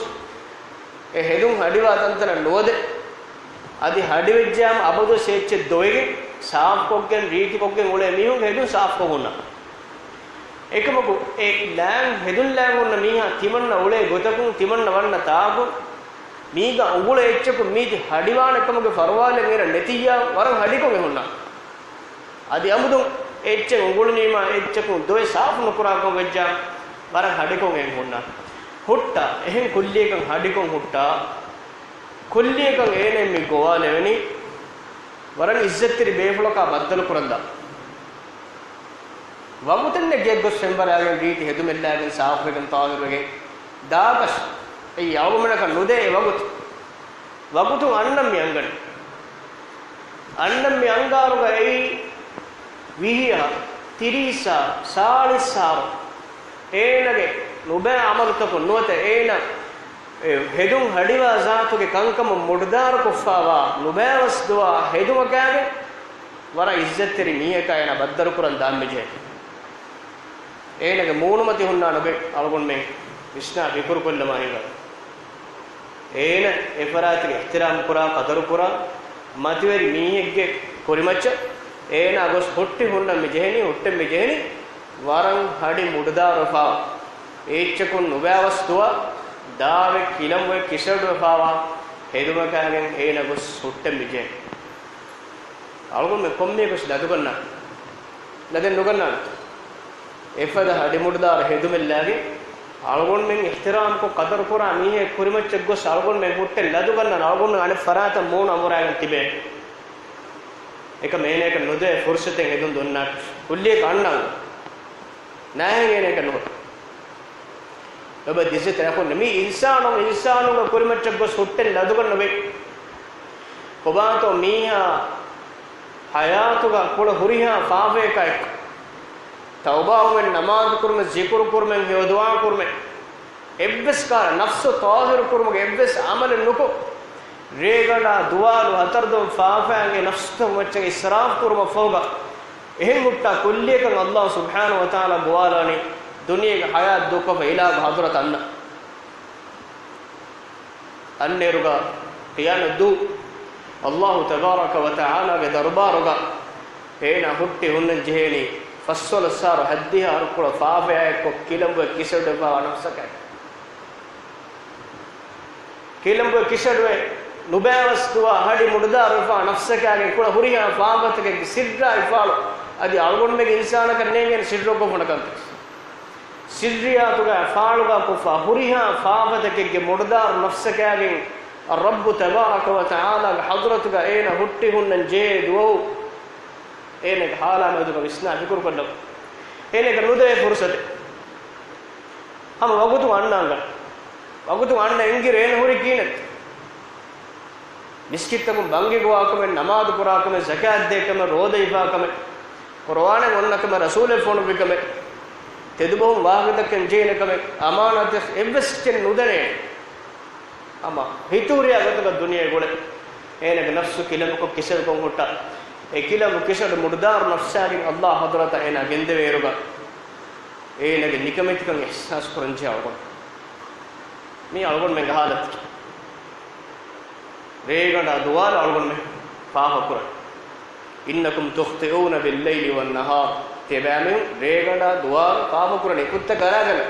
އެ ހެދުން ހަޑިވާ ތަންތަނަށް ނުވަދެ، އަދި ހަޑިވެއްޖާމަ އަބަދުވެސް އެއްޗެއް ދޮވެގެން ސާފުކޮށްގެން ރީތިކޮށްގެން އުޅޭ މީހުން ހެދުން ސާފުކޮށް ހުންނަ. އެކަމަކު އެ ލާން، ހެދުން ލާން ހުންނަ މީހާ ތިމަންނަ އުޅޭ ގޮތަކުން، ތިމަންނަ ވަންނަ ތާކުން، މީގަ އުނގުޅޭ އެއްޗަކުން މީތި ހަޑިވާނެ ކަމުގެ ފަރުވާލެއް އޭނަ ނެތިއްޔާ ވަރަށް ހަޑިކޮށް އެ ހުންނާ. އަދި އަމުދުން އެއްޗެއް އުނގުޅުނީމާ އެއްޗަކުން ދޮވެ ސާފު ނުކުރާކަން ވެއްޖާ ވަރަށް ހަޑިކޮށް އެ ހުންނާ. ހުއްޓާ، އެހެން ކުއްލިއަކަށް ހަޑިކޮށް ހުއްޓާ، ކުއްލިއަކަށް އޭނަ މި ގޮވާލެވެނީ ވަރަށް އިއްޒަތްތެރި ބޭފުޅަކާ ބައްދަލު ކުރަންދާ. ވަގުތެއް ނެތް ގެއަށް ގޮސް ފެންބަރާގެން ރީތި ހެދުމެއްލާގެން ސާފުވެގެން ޠާހިރުވެގެން ދާކަށް އެއީ އަޅުގަނޑަކަށް ނުދޭ އެ ވަގުތު. ވަގުތު އަންނަން މި އަންގަނީ. އަންނަން މި އަންގާރުގަ އެއީ ވިހި އަހަރު، ތިރީސް އަހަރު، ސާޅީސް އަހަރު. އޭނަގެ ނުބައި އަމަލުތަކުން ނުވަތަ އޭނަ އެ ހެދުން ހަޑިވާ ޒާތުގެ ކަންކަމުން މުޑުދާރުކޮށްފާވާ ނުބައިވަސް ދުވާ ހެދުމަކާގެން ވަރަށް އިއްޒަތްތެރި މީހަކާ އޭނަ ބައްދަލުކުރަން ދާން މިޖެހޭ. އޭނަގެ މޫނުމަތި ހުންނާނެ އޮބެ އަޅުގަނޑުމެން ވިސްނާ ފިކުރުކޮށްލަމާ ހިނގާ. އޭނަ އެ ފަރާތުގެ އިޙްތިރާމް ކުރާ، ޤަދަރު ކުރާ، މަތިވެރި މީހެއްގެ ކުރިމައްޗަށް އޭނާ ގޮސް ހުއްޓި ހުންނަން މި ޖެހެނީ، ހުއްޓެން މި ޖެހެނީ، ވަރަށް ހަޑި މުޑުދާރުވެފާވާ، އެއްޗަކުން ނުބައިވަސް ދުވާ، ދާވެ ކިލަނބުއެއް ކިސަޑުވެފާވާ ހެދުމަކާގެން އޭނާ ގޮސް ހުއްޓެން މި ޖެހެނީ. އަޅުގަނޑުމެން ކޮންމެއަކަސް ލަދުގަންނާނެ. ލަދެއް ނުގަންނާނެ. އެފަދަ ހަޑިމުޑުދާރު ހެދުމެއްލާގެ އަޅުގަނޑުމެން އިޙްތިރާމްކޮށް ޤަދަރުކުރާ މީހެއް ކުރިމައްޗަށް ގޮސް އަޅުގަނޑުމެން ހުއްޓެން ލަދުގަންނާނެ. އަޅުގަނޑުމެން އަނެއް ފަރާތަށް މޫނު އަމުރާގެން ތިބޭ. އެކަމް އޭނައަކަށް ނުދޭ ފުރުޞަތެއް ހެދުން ދޮންނާ ކުއްލިއަކަށް އަންނަން. ނާހެން އޭނައަކަށް ނުހުރޭ. އެބަ ދިސް ތެރެކުން މި އިންސާނުން އިންސާނުންގެ ކުރިމައްޗަށް ގޮސް ހުއްޓެން ލަދުގަންނަވޭ. ކޮބާތޯ މީހާ ޙަޔާތުގަ ކުޑަ ހުރިހާ ފާފަޔަކާއެކު، ތައުބާވުމެއް، ނަމާދު ކުރުމެއް، ޒިކުރު ކުރުމެއް، ހެޔޮ ދުޢާ ކުރުމެއް، އެއްވެސް ކާރަ ނަފްސު ޠާހިރު ކުރުމުގެ އެއްވެސް ޢަމަލެއް ނުކޮށް، ރޭގަނޑާ ދުވާލު ހަތަރުދޮން ފާފައިން ނަފްސުތަކު މައްޗަށް އިސްރާފް ކުރުމަށްފަހުގަ، އެހެން ހުއްޓާ ކުއްލިއަކަށް ﷲ ސުބްޙާނަހޫ ވަތަޢާލާ ގޮވާލާނީ ދުނިޔޭގެ ޙަޔާތް ދޫކޮށްފަ އިލާހުގެ ޙަޟްރަތަށް އަންނަ. އަންނައިރުގަ ޤިޔާމަތްދުވަހު ﷲ ތަބާރަކަ ވަތަޢާލާގެ ދަރުބާރުގަ އޭނާ ހުއްޓި ހުންނަން ޖެހޭނީ ފަސްވަނަ ސާރު ހައްދިހަ އަހަރު ކުޑަ ފާފަޔާއެއްކޮށް ކިލަނބުއެއް ކިސަޑުވެފާވާ ނަފްސަކާ. ކިލަނބުއެއް ކިސަޑުވެ ނުބައިވަސް ދުވާ ހަޑި މުޑުދާރުވެފާ ނަފްސަކާގެން ކުޑަ ހުރިހާ ފާފަތަކެއްގެ ސިއްރާ އިފާޅު އަދި އަޅުގަނޑުމެންގެ އިންސާނަކަށް ނޭނގޭނެ ސިއްރުކޮށް ބުނެ ކަންތައް. ސިއްރިއްޔާތުގަ ފާޅުގަ ކޮށްފަ ހުރިހާ ފާފަތަކެއްގެ މުޑުދާރު ނަފްސަކާގެން އައްރައްބު ތަބާރަކަ ވަތަޢާލާގެ ޙަޟްރަތުގަ އޭނަ ހުއްޓި ހުންނަން ޖެހޭ ދުވަހު އޭނަގެ ޙާލާ މެދުގަ ވިސްނާ ފިކުރުކޮށްލަމު. އޭނަގެ ނުދޭ ފުރުޞަތެއް. ހަމަ ވަގުތު އަންނަ އަނގަ. ވަގުތު އަންނަ އެނގިރޭނެ ހުރި ކީނެތް؟ މިސްކިތްތަކުން ބަންގި ގޮވާކަމެއް، ނަމާދު ކުރާކަމެއް، ޒަކާތް ދޭކަމެއް، ރޯދަ ހިފާކަމެއް، ޤުރުއާނެއް އޮންނަކަމެއް، ރަސޫލެއް ފޮނުއްވިކަމެއް، ތެދުބަހުން ވާހަކަދައްކަން ޖެހިނެ ކަމެއް، އަމާނާތެއް އެއްވެސް އެއްޗެއް ނުދަނޭ. ހަމަ ހިތުހުރިހާ ގޮތަކަށް ދުނިޔޭގަ އުޅެ. އޭނަގެ ނަފްސު ކިލަނބުކޮށް ކިސަޑުކޮށް ހުއްޓާ. އެ ކިލަނބު ކިސަޑު މުޑުދާރު ނަފްސާގެން ﷲ ޙަޟްރަތަށް އޭނާ ގެންދެވޭއިރުގަ އޭނަގެ ނިކަމެތިކަން އިޙްސާސް ކުރަންޖެހޭ އަޅުގަނޑު. މީ އަޅުގަނޑުމެންގެ ޙާލަތަކީ. ރޭގަނޑާ ދުވާލު އަޅުގަނޑުމެން ފާފަ ކުރަނީ. إنكم تخطئون بالليل والنهار. ތިޔަބައިމީހުން ރޭގަނޑާ ދުވާލު ފާފަ ކުރަނީ ކުއްތައް ކަރާގަނެ.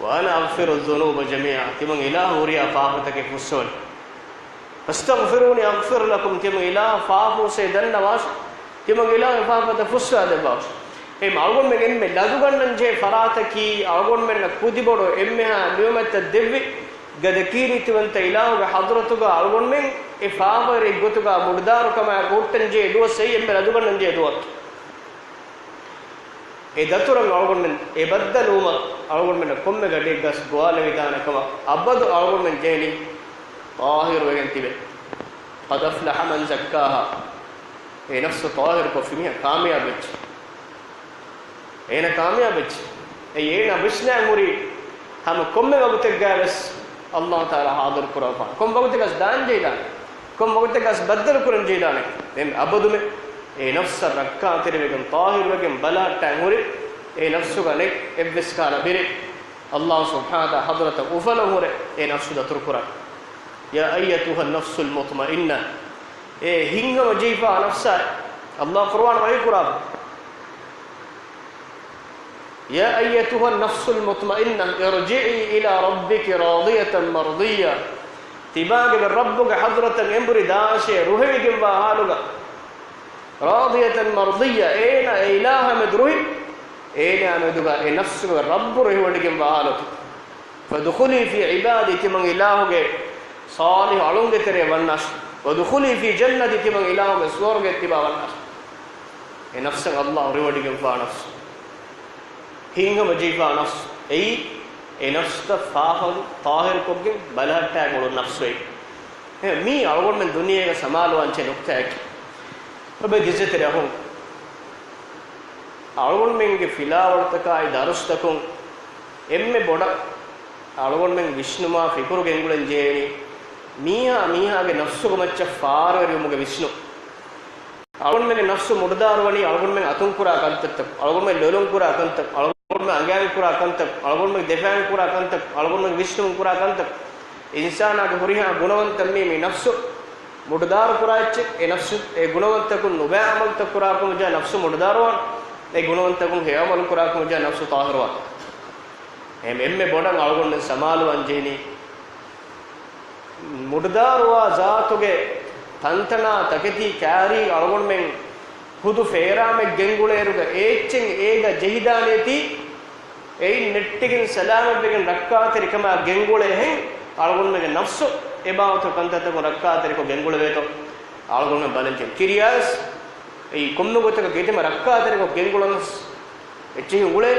وأنا أغفر الذنوب جميعا. ތިމަން އިލާހު ހުރިހާ ފާފަތަކެއް ފުއްސަވަނީ. فاستغفروني أغفر لكم، ތިމަން އިލާހަށް ފާފަ ހުސޭ ދަންނަވާށި، ތިމަން އިލާހު ފާފަތައް ފުއްސާދެއްވާށި. އެހެން އަޅުގަނޑުމެން އެންމެ ލަދުގަންނަންޖެހޭ ފަރާތަކީ، އަޅުގަނޑުމެންނަށް ކުދިބޮޑު އެންމެހާ ނިޢުމަތްތައް ދެއްވި، ގަދަކީރިތިވަންތަ އިލާހުގެ ޙަޟްރަތުގަ އަޅުގަނޑުމެން އެ ފާފަވެރި ގޮތުގަ މުޑުދާރުކަމާއެކު ހުއްޓަންޖެހޭ ދުވަސް އެއީ އެންމެ ލަދުގަންނަންޖެހޭ ދުވަސް. އެ ދަތުރަށް އަޅުގަނޑުމެން އެ ބައްދަލުވުމަށް އަޅުގަނޑުމެންނަށް ކޮންމެ ގަޑިއެއްގަސް ގޮވާލެވިދާނެ ކަމަށް އަބަދު އަޅުގަނޑުމެން ޖެހެނީ ޠާހިރުވެގެން ތިބެ. قد أفلح من زكاها. އެ ނަފްސު ޠާހިރު ކޮށްފި މީހާ ކާމިޔާބު ވެއްޖެ. އޭނަ ކާމިޔާބު ވެއްޖެ. އެއީ އޭނަ ވިސްނާ ހުރީ ހަމަ ކޮންމެ ވަގުތެއްގަ ވެސް އައްލާހު ތަޢާލާ ޙާޟިރު ކުރައްވާނެ. ކޮން ވަގުތެއްގަސް ދާން ޖެހިދާނެ. ކޮން ވަގުތެއްގަސް ބައްދަލު ކުރަން ޖެހިދާނެ. ދެން އަބަދުމެ އެ ނަފްސަށް ރައްކާތެރިވެގެން ޠާހިރުވެގެން ބަލަހައްޓާން ހުރި އެ ނަފްސުގަ ނެތް އެއްވެސް ކަހަލަ ބިރެއް އައްލާހު ސުބްޙާނަހު ވަތަޢާލާ ޙަޟްރަތަށް އުފަލަން ހުރެ އެ ނަފްސު ދަތުރު ކުރާނެ. يا أيتها النفس المطمئنة، އޭ ހިތްހަމަޖެހިފާ ނަފްސާ، އައްލާހު ޤުރުއާން ވަޙީ ކުރާ. يا أيتها النفس المطمئنة ارجعي إلى ربك راضية مرضية. ތިބާގެ ރައްބުގެ ޙަޟްރަތަށް އެނބުރި ދާށޭ، ރުހެވިގެންވާ ޙާލުގަ. راضية مرضية، އޭނަ އެ އިލާހާ މެދު ރުހި، އޭނަ މެދުގަ އެ ނަފްސުގެ ރައްބު ރުހިވޮޑިގެންވާ ޙާލު. فادخلي في عبادي، ތިމަން އިލާހުގެ ޞާލިޙު އަޅުންގެ ތެރޭ ވަންނާށި. وادخلي في جنتي، ތިމަން އިލާހުގެ ސުވަރުގެ ތިބާ ވަންނާށި. އެ ނަފްސަށް އައްލާހު ރިވޮޑިގެންފާ ނަފްސު. ހިތްހަމަޖެހިފާ ނަފްސު. އެއީ، އެ ނަފްސުތައް ފާފަ ޠާހިރުކޮށްގެން ބަލަހައްޓާ އުޅުނު ނަފްސު އެއީ. އެ، މީ އަޅުގަނޑުމެން ދުނިޔޭގަ ސަމާލުވާން ޖެހޭ ނުކްތާއެކޭ. އޮބެ ގިޒެތެރި އަހުން. އަޅުގަނޑުމެންގެ ފިލާވަޅުތަކާއި ދަރުސްތަކުން އެންމެ ބޮޑަށް އަޅުގަނޑުމެން ވިސްނުމާ ފިކުރު ގެންގުޅެން ޖެހޭނީ، މީހާ މީހާގެ ނަފްސުގެ މައްޗަށް ފާރުވެރިވުމުގެ ވިސްނުން. އަޅުގަނޑުމެންގެ ނަފްސު މުޑުދާރުވަނީ އަޅުގަނޑުމެން އަތުން ކުރާ ކަންތައްތައް، އަޅުގަނޑުމެން ލޮލުން ކުރާ ކަންތައް، އަޅުގަނޑުމެން އަނގައިން ކުރާ ކަންތައް، އަޅުގަނޑުމެން ދެފައިން ކުރާ ކަންތައް، އަޅުގަނޑުމެން ވިސްނުން ކުރާ ކަންތައް. އިންސާނާގެ ހުރިހާ ގުނަވަންތައް މީ، މީ ނަފްސު މުޑުދާރު ކުރާ އެއްޗެއް. އެ ނަފްސު އެ ގުނަވަންތަކުން ނުބައި އަމަލުތައް ކުރާކަމަށް ޖާ ނަފްސު މުޑުދާރުވާން. އެ ގުނަވަންތަކުން ހެޔޮ އަމަލު ކުރާކަމަށް ޖާ ނަފްސު ޠާހިރުވާން. އެހެން އެންމެ ބޮޑަށް އަޅުގަނޑުމެން ސަމާލުވާން ޖެހެނީ، މުޑުދާރުވާ ޒާތުގެ ތަންތަނާ ތަކެތީ ކާރީ އަޅުގަނޑުމެން ހުދު ފޭރާމެއް ގެންގުޅޭއިރުގަ އޭއްޗެއް އޭގަ ޖެހިދާނޭތީ، އެއިން ނެއްޓިގެން ސަލާމަތްވެގެން ރައްކާތެރިކަމާ ގެންގުޅޭ ހެން އަޅުގަނޑުމެންގެ ނަފްސު އެބާވަތު ކަންތައްތަކުން ރައްކާތެރިކޮށް ގެންގުޅެވޭތޯ އަޅުގަނޑުމެން ބަލަން ޖެހޭ. ކިރިޔާސް އެއީ ކޮންމެ ގޮތަކަށް ގެތިމަ ރައްކާތެރިކޮށް ގެންގުޅަން އެއްޗެހި އުޅޭ،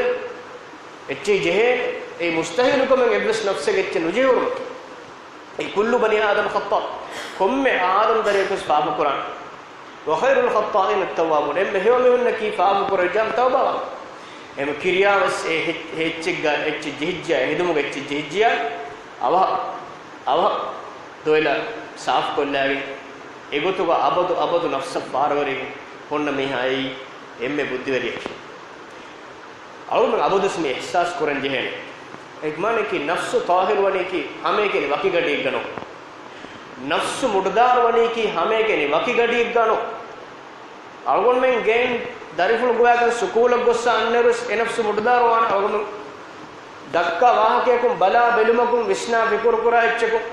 އެއްޗެހި ޖެހޭ، އެއީ މުސްތަހީލުކަމެއް އެއްވެސް ނަފްސެއް އެއްޗެއް ނުޖެހުނު. އެއީ ކުއްލު ބަނީ އާދަމަ ޚައްޠާ. ކޮންމެ އާދަމް ދަރިޔަކުވެސް ފާފަ ކުރާނެ. وخير الخطائين التوابون. އެންމެ ހެޔޮ މީހުންނަކީ ފާފަ ކުރެވިއްޖާ ތައުބާވާ. އެހެން ކިރިޔާވެސް އެ ހެ-، ހެއްޗެއްގަ އެއްޗެއް ޖެހިއްޖެޔާ، ހެދުމުގެ އެއްޗެއް ޖެހިއްޖެޔާ، އަވަހަށް، އަވަހަށް ދޮއިލަ ސާފުކޮށްލާގެން، އެގޮތުގަ އަބަދު އަބަދު ނަފްސަށް ފާރުވެރިވެގެން ހުންނަ މީހާ އެއީ އެންމެ ބުއްދިވެރިއެކޭ. އަޅުގަނޑު އަބަދުވެސް މި އިޙްސާސް ކުރަން ޖެހޭނެ. އެ މާނައަކީ ނަފްސު ޠާހިރުވަނީކީ ހަމައެކަނި ވަކި ގަޑިއެއްގަ ނޫން. ނަފްސު މުޑުދާރުވަނީކީ ހަމައެކަނި ވަކި ގަޑިއެއްގަ ނޫން. އަޅުގަނޑުމެން ގެއިން ދަރިފުޅު ގޮވާގެން ސުކޫލަށް ގޮއްސަ އަންނައިރުވެސް އެ ނަފްސު މުޑުދާރުވާނެ. އަޅުގަނޑު ދައްކާ ވާހަކަޔަކުން ބަލާ ބެލުމަކުން ވިސްނާ ފިކުރު ކުރާ އެއްޗަކުން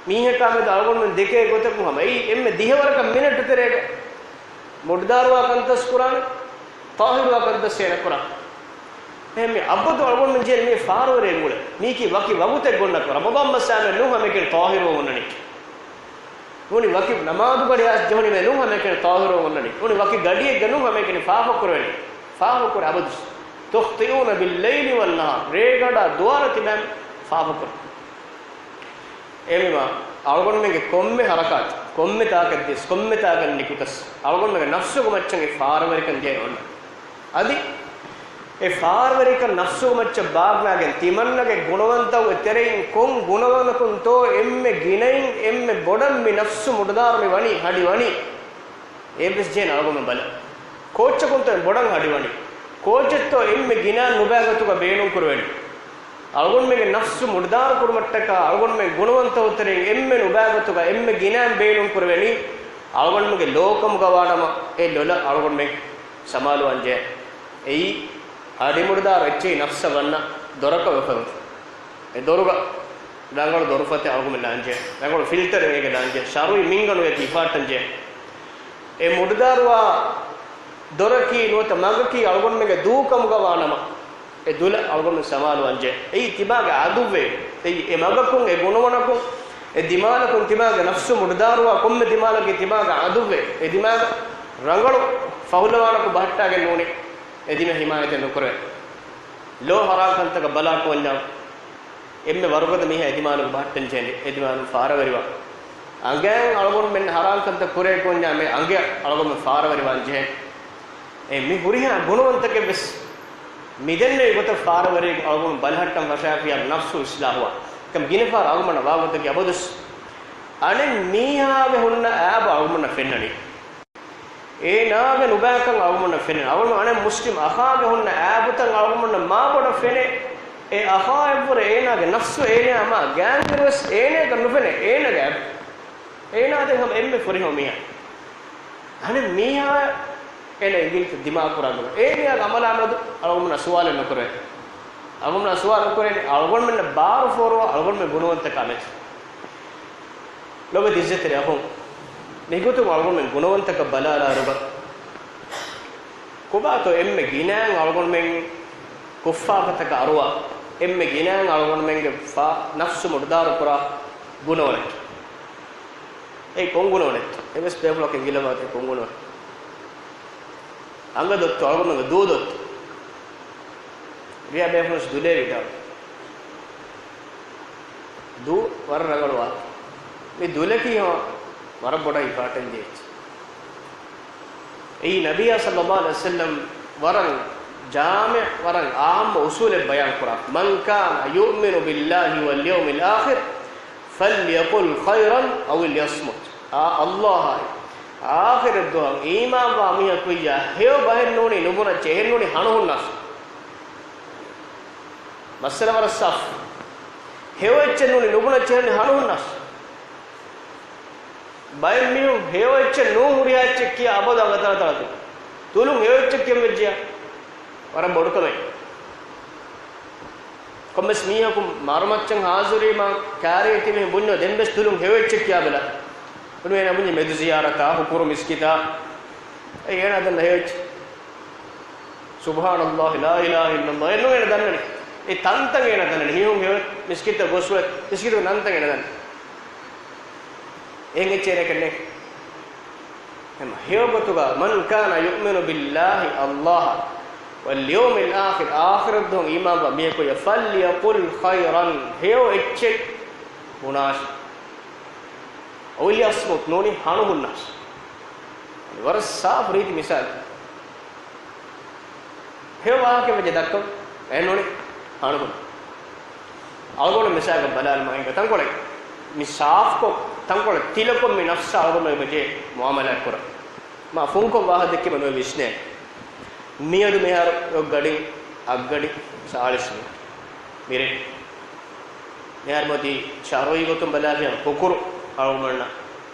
މީހަކާ މެދު އަޅުގަނޑުމެން ދެކޭ ގޮތަކުން ހަމަ އެއީ އެންމެ ދިހަވަރަކަށް މިނެޓު ތެރޭގަ މުޑުދާރުވާ ކަންތައް ކުރާނެ، ޠާހިރުވާ ކަންތައް ސޭނަ ކުރާނެ. އެހެން މި އަބަދު އަޅުގަނޑުމެން ޖެހޭ މި ފާރުވެރި އެނގުޅެ. މީކީ ވަކި ވަގުތެއް ގޮންނަކަ. ރަމަޟާން މަސް އާމެ ނޫން ހަމައެކަނި ޠާހިރުވަ އޮންނަނީ. ނޫނީ ވަކި ނަމާދު ގަޑި އައިސް ޖެހުނީމޭ ނޫން ހަމައެކަނި ޠާހިރުވަ އޮންނަނީ. ނޫނީ ވަކި ގަޑިއެއްގަ ނޫން ހަމައެކަނި ފާފަ ކުރެވެނީ. ފާފަ ކުރެ އަބަދު. تخطئون بالليل والنهار. ރޭގަޑާ ދުވާރަ ތިބޭ ފާފަ ކުރެ. އެމީމާ، އަޅުގަނޑުމެންގެ ކޮންމެ ހަރަކާތެއް، ކޮންމެ ތާކަށް ދިޔަސް، ކޮންމެ ތާކަށް ނިކުތަސް، އަޅުގަނޑުމެންގެ ނަފްސުގެ މައްޗަށް އެ ފާރަވެރިކަން ދިޔައީ އޮންނަ. އަދި އެ ފާރަވެރިކަން ނަފްސުގެ މައްޗަށް ބާއްވާގެން ތިމަންނަގެ ގުނަވަންތައް ތެރެއިން ކޮން ގުނަވަނަކުންތޯ އެންމެ ގިނައިން އެންމެ ބޮޑަށް މި ނަފްސު މުޑުދާރު މި ވަނީ، ހަޑި ވަނީ. އެއްވެސް ޖެހޭނެ އަޅުގަނޑުމެން ބަލަ. ކޯއްޗަކުންތޯ ބޮޑަށް ހަޑިވަނީ؟ ކޯއްޗެއްތޯ އެންމެ ގިނަ ނުބައި ގޮތުގަ ބޭނުން ކުރެވެނީ؟ އަޅުގަނޑުމެންގެ ނަފްސު މުޑުދާރު ކުރުމަށްޓަކާ އަޅުގަނޑުމެން ގުނަވަންތައް ތެރެއިން އެންމެ ނުބައި ގޮތުގަ އެންމެ ގިނައިން ބޭނުން ކުރެވެނީ އަޅުގަނޑުމެންގެ ލޯކަމުގަ ވާނަމަ އެ ލޮލަށް އަޅުގަނޑުމެން ސަމާލުވާން ޖެހޭ. އެއީ ހަޑި މުޑުދާރު އެއްޗެހި ނަފްސަށް ވަންނަ ދޮރަކަށް ވެފަ ހުރި. އެ ދޮރުގަ ރަނގަޅު ދޮރުފަތެއް އަޅުގަނޑުމެން ލާންޖެ. ރަނގަޅު ފިލްޓަރެއް އޭގެ ލާންޖެ. ޝަރުއި މިންގަނޑު އޭތި ހިފާއްޓަންޖެ. އެ މުޑުދާރުވާ ދޮރަކީ ނުވަތަ މަގަކީ އަޅުގަނޑުމެންގެ ދޫކަމުގަ ވާނަމަ، އެ ދުލަށް އަޅުގަނޑުމެން ސަމާލުވާންޖެ. އެއީ ތިމާގެ އަދުއްވެ. އެއީ އެ މަގަކުން، އެ ގުނަވަނަކުން، އެ ދިމާލަކުން ތިމާގެ ނަފްސު މުޑުދާރުވާ ކޮންމެ ދިމާލަކީ ތިމާގެ އަދުއްވެ. އެ ދިމާލަށް ރަނގަޅު ފަހުލަވާނަކު ބަހައްޓާގެން ނޫނީ އެ ދިމަ ހިމާޔަތެއް ނުކުރެވޭ. ލޯ ހަރާން ކަންތަކަށް ބަލާކުވަންޏާ އެންމެ ވަރުގަދަ މީހާ އެދިމާލުގެ ބަހައްޓަން ޖެހެނީ، އެދިމާލުން ފާރަވެރިވާ. އަނގައިން އަޅުގަނޑުމެން ހަރާން ކަންތައް ކުރޭ ކުވަންޏާ މެ އަނގައަށް އަޅުގަނޑުމެން ފާރަވެރިވާން ޖެހޭ. އެ މި ހުރިހާ ގުނަވަންތަކެއް ވެސް މިދެންނެވި ގޮތަށް ފާރަވެރި އަޅުގަނޑު ބަލަހައްޓަން ފަށާފިޔާ ނަފްސު އިސްލާހުވާ. ކަމަށް ގިނަ ފަހަރަށް އަޅުގަނޑަށް ވާގޮތަކީ އަބަދުސް އަނެއް މީހާގެ ހުންނަ އައިބު އަޅުގަނޑަށް ފެންނަނީ. އޭނާގެ ނުބައިކަން އަޅުގަނޑަށް ފެންނަނީ. އަޅުގަނޑު އަނެއް މުސްލިމް އަޚާގެ ހުންނަ އައިބުތައް އަޅުގަނޑަށް މާބޮޑަށް ފެނޭ. އެ އަޚާއަށްވުރެ އޭނާގެ ނަފްސު އޭނާއާ މާ ގާތްގިރިވެސް އޭނާއަކަށް ނުފެނޭ އޭނާގެ އައިބު. އޭނާ ދެން ހަމަ އެންމެ ފުރިހަމަ މީހާ. އަނެއް މީހާ އޭނަ އިނގިލިތައް ދިމާކުރާ ގުނަ. އޭނަޔާގެ އަމަލާމަލު އަޅުގަނޑުމެންނަށް ސުވާލެއް ނުކުރޭ. އަޅުގަނޑުމެންނަށް ސުވާލު ނުކުރޭނެ. އަޅުގަނޑުމެންނަށް ބާރު ފޯރުވާ އަޅުގަނޑުމެން ގުނަވަންތަކާ މެޗު. ލޮބުވެތި އިއްޒަތްތެރި އަޚުން، މިގޮތުން އަޅުގަނޑުމެން ގުނަވަންތަކަށް ބަލާލާއިރުގަ، ކޮބާތޯ އެންމެ ގިނައިން އަޅުގަނޑުމެން ކޮށްފާފަތަކަށް އަރުވާ، އެންމެ ގިނައިން އަޅުގަނޑުމެންގެ ފާ-، ނަފްސު މުޑުދާރުކުރާ ގުނަވަނެއް؟ އެއީ ކޮން ގުނަވަނެއްތޯ؟ އެވެސް ބޭފުޅަކު އެނގިލަމާތީ ކޮން ގުނަވަނެއް؟ އަނގަ ދޮއްތޯ، އަޅުގަނޑުގެ ދޫ ދޮއްތޯ؟ ރިޔާ ބޭފުޅުން ދުލޭ ވިދާޅު. ދޫ ވަރަށް ރަނގަޅު ވާހަކަ. މި ދުލަކީ ހަމަ ވަރަށް ބޮޑަށް އިފާޓެން ދޭ އެއްޗެއް. އެއީ ނަބިއްޔާ ޞައްލައްލާހު ޢަލައިހި ވަސައްލަމް ވަރަށް ޖާމިޢު، ވަރަށް ޢާއްމު އުޞޫލެއް ބަޔާން ކުރާ، "من كان يؤمن بالله واليوم الآخر فليقل خيرا أو ليصمت." އާ، އައްލާހާއި އާޚިރަތް ދުވަހަށް އީމާންވާ މީހަކު ވިއްޔާ، ހެޔޮ ބަހެއް ނޫނީ ނުބުނައްޗޭ، އެހެން ނޫނީ ހަނުހުންނާށޭ. މައްސަލަ ވަރަށް ސާފު. ހެޔޮ އެއްޗެއް ނޫނީ ނުބުނައްޗޭ، އެހެން ނޫނީ ހަނުހުންނާށޭ. ބައެއް މީހުން ހެޔޮ އެއްޗެއް ނޫން ހުރިހާ އެއްޗެއް ކިޔާ އަބަދު އަނގަ ތަޅަތަޅަ ދުލުން. ދުލުން ހެޔޮ އެއްޗެއް ކިޔަން ވެއްޖިއްޔާ ވަރަށް ބޮޑު ކަމެއް. ކޮންމެސް މީހަކު މަރުމައްޗަށް ހާޒިރުވީމާ ކާރިއަށް ތިބެހެން ބުންޏޯ ދެން ވެސް ދުލުން ހެޔޮ އެއްޗެއް ކިޔާބަލަ. އުނު އޭނަ ބުންޏެ މެދު ޒިޔާރަތާ، ހުކުރު މިސްކިތާ. އެ އޭނާ ދަންނަ ހެޔޮ އެއްޗެއް. ސުބްޙާނައްލާހި، ލާ އިލާހަ އިއްލައްލާހު. އެންނު އޭނަ ދަންނަނީ. އެ ތަންތަން އޭނަ ދަންނަނީ. މީހުން ހެޔޮ މިސްކިތަށް ގޮސްފަ މިސްކިތުގެ ނަންތަން އޭނަ ދަންނަނީ. އެހެން އެއްޗެއް އޭނައަކަށް ނެތް. ހަމަ ހެޔޮ ގޮތުގަ، "من كان يؤمن بالله" އައްލާހަށް، "واليوم الآخر" އާޚިރަތް ދުވަހަށް އީމާންވާ މީހަކު ވިއްޔާ، "فليقل خيرا" ހެޔޮ އެއްޗެއް ބުނާށި. "أو ليصمت" ނޫނީ ހަނުހުންނާށި. ވަރަށް ސާފު ރީތި މިސާލެއް. ހެޔޮ ވާހަކަ ވެއްޖެ ދައްކަން އެ ނޫނީ ހަނުހުން. އަޅުގަނޑު މިސާލަކަށް ބަލާލަމާ އެނގޭ ތަންކޮޅެއް މި ސާފުކޮށް، ތަންކޮޅެއް ތިލަކޮށް މި ނަފްސާ އަޅުގަނޑު އެބަޖެ މުއާމަލާތް ކުރަން. މާ ފުންކޮށް ވާހަކަ ދެއްކީމަ ނުވެ ވިސްނޭ. މިއަދު މިހާރު އޮތް ގަޑިން އަށްގަޑި ސާޅީސް މިނިޓް. މިރޭ. މިހާރު މަތީ ޝަރުޢީ ގޮތުން ބަލާފިޔާ ހުކުރު އަޅުގަނޑަށް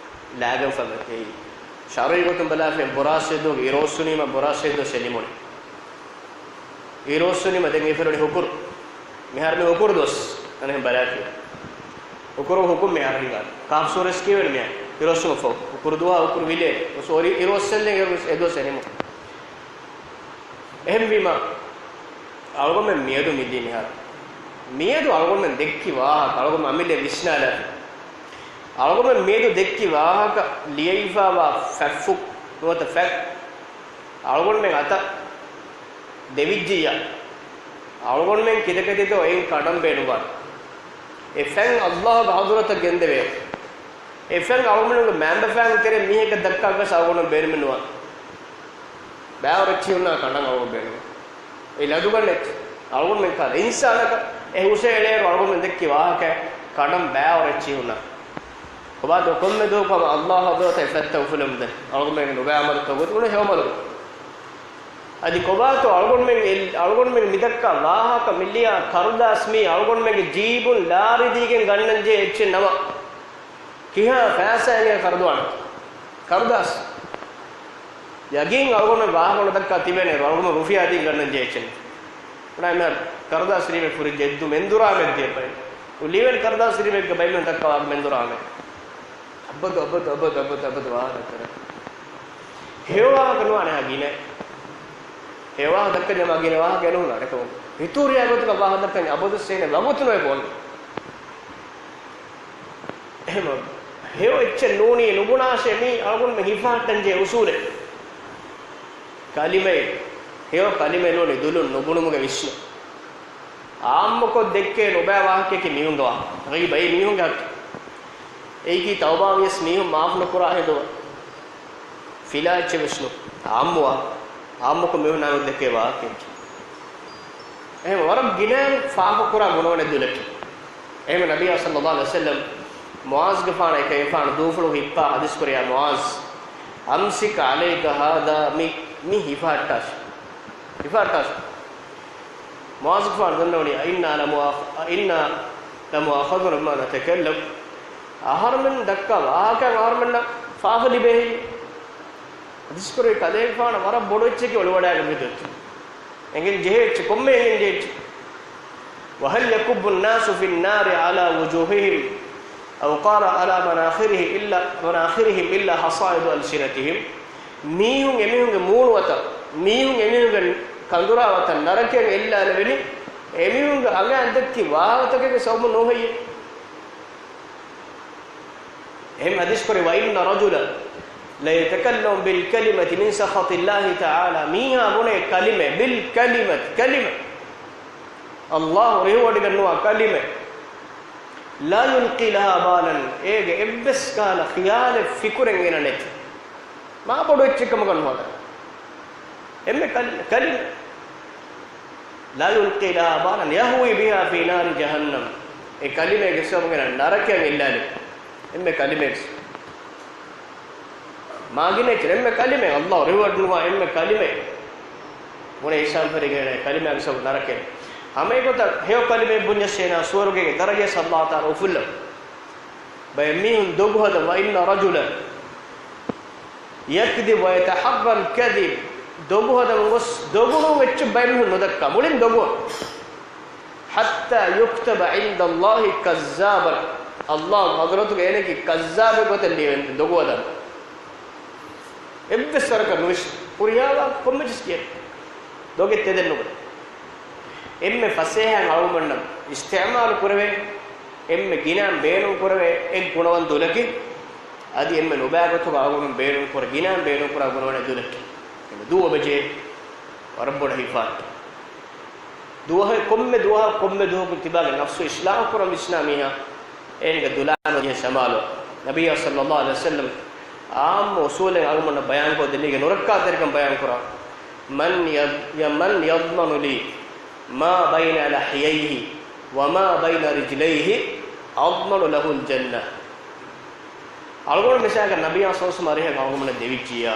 ލާގެން ފަދަ. އެއީ ޝަރުޢީ ގޮތުން ބަލާފިޔާ ބުރާސް ދުވަހުގެ އިރުއޮއްސުނީމަ ބުރާސް ދުވަސް ނިމުނީ. އިރުއޮއްސުނީމަ ދެން އެފެރުނީ ހުކުރު. މިހާރު މި ހުކުރު ދުވަސް އަނެއް ބަލާފިޔާ. ހުކުރު ހުކުމް މިހާރު ހިނގާ. ކާފް ސޫރަސް ކިޔެވެން މިހާރު. އިރުއޮއްސުމަށްފަހު. ހުކުރު ދުވަހާ ހުކުރު ވިލޭ. އޮސް އޮރި އިރުއޮއްސެން ދެން އެ ދުވަސް އެ ނިމުނީ. އެހެންވީމަ، އަޅުގަނޑުމެން މިއަދު މިދީ މިހާރު. މިއަދު އަޅުގަނޑުމެން ދެއްކި ވާހަކަ، އަޅުގަނޑު އަމިއްލަ ވިސްނާލާފި. އަޅުގަނޑުމެން މިއަދު ދެއްކި ވާހަކަ ލިޔެވިފައިވާ ފެކްޓް ނުވަތަ ފެކްޓް އަޅުގަނޑުމެން އަތަށް ދެވިއްޖިއްޔާ، އަޅުގަނޑުމެން ކިތަކެތިތޯ އެއިން ކަނޑަން ބޭނުންވާނެ. އެ ފެން އައްލާހުގެ ޙަޟްރަތަށް ގެންދެވޭ. އެ ފެން އަޅުގަނޑުގެ މައިންބަފައިން ތެރޭ މީހަކަށް ދައްކާ ވެސް އަޅުގަނޑު ބޭނުމެއް ނުވާނެ. ބައިވަރު އެއްޗިހި ހުންނާ ކަނޑަން އަޅުގަނޑު ބޭނުން. އެ ލަދުގަނޑެއް އަޅުގަނޑުމެން ކާލަ އިންސާނަކަށް އެ ހުށައެޅޭއިރު އަޅުގަނޑުމެން ދެއްކި ވާހަކައެއް ކަނޑަން ބައިވަރު އެއްޗިހި ހުންނާ. ކޮބާތޯ ކޮންމެ ދުވަހަކު ހަމަ އައްލާހު ޙަޟްރަތަށް އެ ފެންތައް އުފުލެމުންދެން އަޅުގަނޑުމެން ނުބައި ޢަމަލުތައް ގޮތުގަ ހެޔޮ ޢަމަލު. އަދި ކޮބާތޯ އަޅުގަނޑުމެން އެ-، އަޅުގަނޑުމެން މިދައްކާ ވާހަކަ މިލިޔާ ކަރުދާސް މީ އަޅުގަނޑުމެންގެ ޖީބުން ލާރި ދީގެން ގަންނަންޖެހޭ އެއްޗެއް ނަމަ، ކިހާ ފައިސާއެއް ޚަރަދުވާނެ؟ ކަރުދާސް. ޔަގީން އަޅުގަނޑުމެން ވާހަކަ ނުދައްކާ ތިބޭނެ އަޅުގަނޑު ރުފިޔާ ދީ ގަންނަން ޖެހޭ އެއްޗެއް. ބުނާ މިހާރު ކަރުދާސް ރީމެއް ފުރިއްޖެ އެއްދު މެންދުރާމެއް ދިޔަ ބައި. ލިޔެވޭނެ ކަރުދާސް ރީމެއްގަ ބައިމީހުން ދައްކާ ވާހަކަ މެންދުރާމެ. އަބަދު، އަބަދު، އަބަދު، އަބަދު، އަބަދު ވާހަކަ ދައްކާ. ހެޔޮ ވާހަކަ ނުވާނެ ހަ ގިނަ. ހެޔޮ ވާހަކަ ދައްކަން ޖަމާ ގިނަ ވާހަކަ ނުހުންނާނެ ކަމަށް. ހިތުރިޔާ ގޮތުގަ ވާހަކަ ދައްކަން އަބަދު ސޭނެ ވަގުތު ނުވެ ކޯން. އެހެން ހެޔޮ އެއްޗެއް ނޫނީ ނުބުނާށޭ މީ އަޅުގަނޑުމެން ހިފަހައްޓަންޖެހޭ އުސޫލެއް. ކަލިމައެއް، ހެޔޮ ކަލިމައެއް ނޫނީ ދުލުން ނުބުނުމުގެ ވިސްނުން. އާއްމުކޮށް ދެއްކޭ ނުބައި ވާހަކައަކީ މީހުންގެ ވާހަކަ. އެއީ ބައި މީހުންގެ ހައްޤެއް. އެއީކީ ތައުބާވިޔަސް މީހުން މާފު ނުކުރާ ހިނދު ފިލާ އެއްޗެއް ވެސް ނޫން. އާއްމު ވާހަކަ. އާއްމުކޮށް މީހުންނާ ދެއްކޭ ވާހަކައެއް. އެހެން ވަރަށް ގިނައިން ފާޚަކުރާ ގުނަވަނެއް ދުލަކީ. އެހެން ނަބިއްޔާ ޞައްލައްލާހު ޢަލައިހި ވަސައްލަމް މުޢާޒުގެފާނަށް އެކަލޭގެފާނު ދޫފުޅު ހިއްޕާ ޙަދީޘް ކުރިޔާ، މުޢާޒް، أمسك عليك هذا، މި، މި ހިފަހައްޓާށި. ހިފަހައްޓާށި. މުޢާޒުގެފާނު ދަންނަވަނީ، أئنا لمؤاخ-، أئنا لمؤاخذون بما نتكلم. އަހަރުމެން ދައްކާ ވާހަކައިން އަހަރުމެންނަށް ފާފަ ލިބޭހެއްޔެވެ؟ ޙަދީޘް ކުރި ކަލޭގެފާނަށް ވަރަށް ބޮޑު އެއްޗެކޭ އޮޅުވަޑައިގަންނަވާ މި ދުވަސް. އެނގެން ޖެހޭ އެއްޗެއް، ކޮންމެ އެނގެން ޖެހޭ އެއްޗެއް. وهل يكب الناس في النار على وجوههم، أو قال على مناخرهم إلا، مناخرهم إلا حصائد ألسنتهم. މީހުން އެމީހުންގެ މޫނު އަތަށް، މީހުން އެމީހުންގެ ކަނދުރާ އަތަށް ނަރަކަޔަށް އެއްލާލެވެނީ، އެމީހުންގެ އަނގައިން ދެއްކި ވާހަކަތަކެއްގެ ސަބަބުން ނޫންހެއްޔެވެ؟ އެހެން ޙަދީޘް ކުރި، وإن رجلا ليتكلم بالكلمة من سخط الله تعالى، މީހާ ބުނޭ ކަލިމަ، بالكلمة، ކަލިމަ، ﷲ ރިހުވޮޑިގަންނަވާ ކަލިމަ، لا يلقي لها بالا، އޭގެ އެއްވެސް ކަހަލަ ޚިޔާލެއް ފިކުރެއް އޭނަ ނެތި. މާ ބޮޑު އެއްޗެއް ކަމަކަށް ނުހަދާ. އެންމެ ކަލި-، ކަލިމަ. لا يلقي لها بالا يهوي بها في نار جهنم. އެ ކަލިމައިގެ ސަބަބުން އޭނަ ނަރަކަޔަށް އެއްލާލި. އެންމެ ކަލިމައެއް. މާގިނަ އެއްޗެއް، އެންމެ ކަލިމައެއް. ﷲ ރިވާޑް ނުވާ އެންމެ ކަލިމައެއް. ބުނޭ އިސްލާމް ފެރިގެން އެ ކަލިމައިގެ ސަބަބުން ނަރަކައެއް. ހަމަ އެގޮތަށް ހެޔޮ ކަލިމައެއް ބުންޏަސް އޭނާ ސުވަރުގޭގެ ދަރަޖައަށް ﷲ ތަޢާލާ އުފުއްލަން. ބައެއް މީހުން ދޮގު ހަދަން، وإن رجلا يكذب ويتحرى الكذب، ދޮގު ހަދަން ގޮސް، ދޮގު ނޫން އެއްޗެއް ބައެއް މީހުން ނުދައްކާ، މުޅިން ދޮގު. حتى يكتب عند الله كذابا، ﷲ ގެ ޙަޟްރަތުގަ އޭނައަކީ ކައްޒާބެއް ގޮތަށް ލިޔެވޭނެ ދޮގު ހަދަން. އެއްވެސް ވަރަކަށް ނުވިސްނޭ. ހުރިހާ ކޮންމެ ޗިސް ކިޔޭ. ދޮގެއް ތެދެއް ނުބުނޭ. އެންމެ ފަސޭހައިން އަޅުގަނޑުމެންނަށް އިސްތިޢުމާލު ކުރެވޭ އެންމެ ގިނައިން ބޭނުން ކުރެވޭ އެއް ގުނަވަން ދުލަކީ، އަދި އެންމެ ނުބައި ގޮތުގަ އަޅުގަނޑު ބޭނުން ކުރެ، ގިނައިން ބޭނުން ކުރާ ގުނަވަން ދުލަކީ. އެންމެ ދޫ އޮބަޖޭ ވަރަށް ބޮޑަށް ހިފާ. ދުވަހެއް ކޮންމެ ދުވަހަކު، ކޮންމެ ދުވަހަކު ތިބާގެ ނަފްސު އިޞްލާޙު ކުރަން ވިސްނާ މީހާ އޭނަގެ ދުލާ ނުދިޔަ ސަމާލު. ނަބިއްޔާ ޞައްލައްލާހު ޢަލައިހި ވަސައްލަމް ޢާއްމު އުޞޫލެއް އަޅުގަނޑަށް ބަޔާންކޮށްދެއްވި މީގެ ނުރައްކާތެރިކަން ބަޔާންކުރާ. من يض-، من يضمن لي ما بين لحييه وما بين رجليه أضمن له الجنة. އަޅުގަނޑު މިސާލަކަށް ނަބިއްޔާ ޞައްލައްލާހު ޢަލައިހި ވަސައްލަމަ އަރިހަށް އަޅުގަނޑުމެންނަށް ދެވިއްޖިއްޔާ،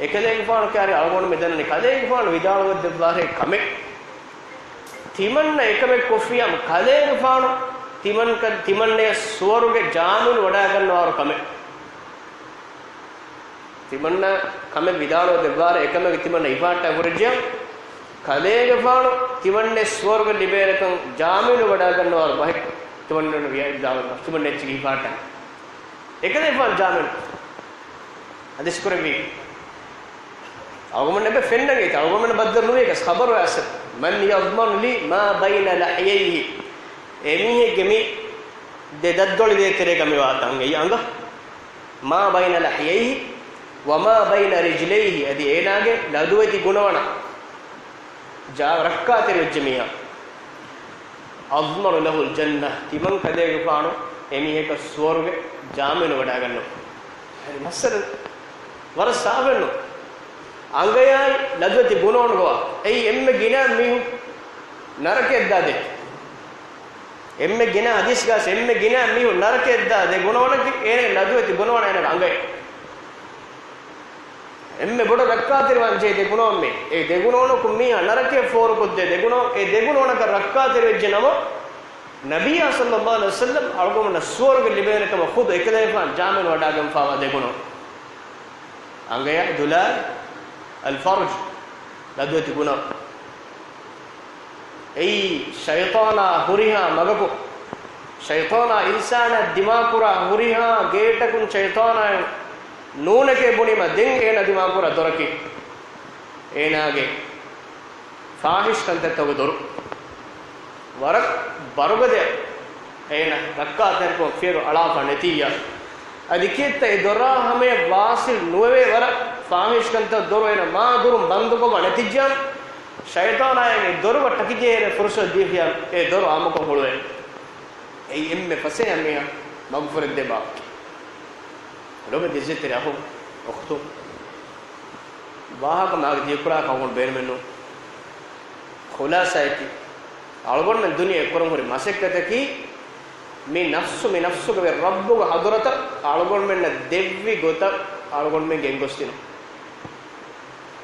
އެކަލޭގެފާނު ކާރި އަޅުގަނޑު މި ދަންނަނީ ކަލޭގެފާނު ވިދާޅުވެ ދެއްވާރޭ ކަމެއް. ތިމަންނަ އެކަމެއް ކޮށްފިއްޔާ ކަލޭގެފާނު ތިމަން-، ތިމަންނަޔަށް ސުވަރުގެ ޖާމިނު ވަޑައިގަންނަވާރު ކަމެއް. ތިމަންނަ ކަމެއް ވިދާޅުވެ ދެއްވާރޭ، އެކަމެއް ތިމަންނަ ހިފަހައްޓާ ކުރެއްޖިއްޔާ، ކަލޭގެފާނު ތިމަންނަޔަށް ސުވަރުގެ ލިބޭނެކަން ޖާމިނު ވަޑައިގަންނަވާރު ބަހެއް ތިމަންނަ ވިދާޅުވެ، ތިމަންނަ އެއްޗެއް ހިފަހައްޓާ. އެކަލޭގެފާނު ޖާމިނު ޙަދީޘް ކުރެއްވީ. އަޅުގަނޑުމެން އެބަ ފެންނަން އެތި، އަޅުގަނޑުމެން ބައްދަލު ނުވޭ ކަސް ޚަބަރު އައިސް. من يضمن لي ما بين لحييه، އެމީހެއްގެ މި ދެ ދަތްދޮޅި ދޭތެރޭގަ މިވާ ތަން އެއީ އަނގަ. ما بين لحييه وما بين رجليه، އަދި އޭނާގެ ލަދުވެތި ގުނަވަނަ ޖާ-، ރައްކާތެރި ވެއްޖެ މީހާ. أضمن له الجنة، ތިމަން ކަލޭގެފާނު އެމީހަކަށް ސުވަރުގެ ޖާމިނު ވަޑައިގަންނަވާ. އަދި މައްސަލަ ވަރަށް ސާފެއްނު. އަނގަޔާއި ލަދުވެތި ގުނަވަނުގަވާ. އެއީ އެންމެ ގިނަ މީހުން ނަރަކައަށްދާ ދެ. އެންމެ ގިނަ ޙަދީޘްގަސް އެންމެ ގިނަ މީހުން ނަރަކައަށްދާ ދެ ގުނަވަނަކީ އޭނަ ލަދުވެތި ގުނަވަނަ އޭނަގެ އަނގައެއް. އެންމެ ބޮޑަށް ރައްކާތެރިވާން ޖެހޭ ދެ ގުނަވަން މީ. އެ ދެ ގުނަވަނަކުން މީހާ ނަރަކަޔަށް ފޯރުކޮށްދޭ ދެ ގުނަވަން. އެ ދެ ގުނަވަނަކަށް ރައްކާތެރިވެއްޖެ ނަމަ، ނަބިއްޔާ ޞައްލައްލާހު ޢަލައިހި ވަސައްލަމް އަޅުގަނޑުމެންނަށް ސުވަރުގެ ލިބޭނެ ކަމަށް ޚުދު އެކަލޭގެފާނު ޖާމިނު ވަޑައިގެންފާވާ ދެ ގުނަވަން. އަނގަޔާ ދުލާ، الفرج، ލަދުވެތި ގުނަ. އެއީ ޝައިޠާނާ ހުރިހާ މަގަކުން، ޝައިޠާނާ އިންސާނާ ދިމާކުރާ ހުރިހާ ގޭޓަކުން ޝައިޠާނާއަށް ނޫނެކޭ ބުނީމަ، ދެން އޭނާ ދިމާކުރާ ދޮރަކީ އޭނާގެ ފާޙިޝް ކަންތައްތަކުގެ ދޮރު. ވަރަށް ބަރުގަދަ އޭނަ ރައްކާތެރިކޮށް ފިޔަރު އަޅާފަ ނެތިއްޔާ. އަދި ކިއެއްތަ އެ ދޮރާ ހަމަޔަށް ވާސިލް ނުވެވޭ ވަރަށް ފާޙިޝް ކަންތައް ދޮރު އޭނަ މާ ދުރުން ބަންދުކޮށް ނެތިއްޔާ، ޝައިޠާނާއަށް އެ ދޮރުގަ ޓަކިޖެހޭ ފުރުޞަތު ދީފިޔާ އެ ދޮރު އާންމުކޮށް ހުޅުވޭ. އެއީ އެންމެ ފަސޭހަ މީހާ މަގުފުރެއްދޭ ބާވަތް. ލޯބިވެތި އިއްޒަތްތެރި އަޚުން އުޚްތުން. ވާހަކަ މާގެ ދިޔަކުރާ ކަމަކުން ބޭނުމެއްނު. ޚުލާޞާއަކީ، އަޅުގަނޑުމެން ދުނިޔެ ކުރަން ހުރި މަސައްކަތަކީ، މި ނަފްސު، މި ނަފްސުގެ ރައްބުގެ ޙަޟްރަތަށް އަޅުގަނޑުމެންނަށް ދެއްވި ގޮތަށް އަޅުގަނޑުމެން ގެންގޮސްދިނުން.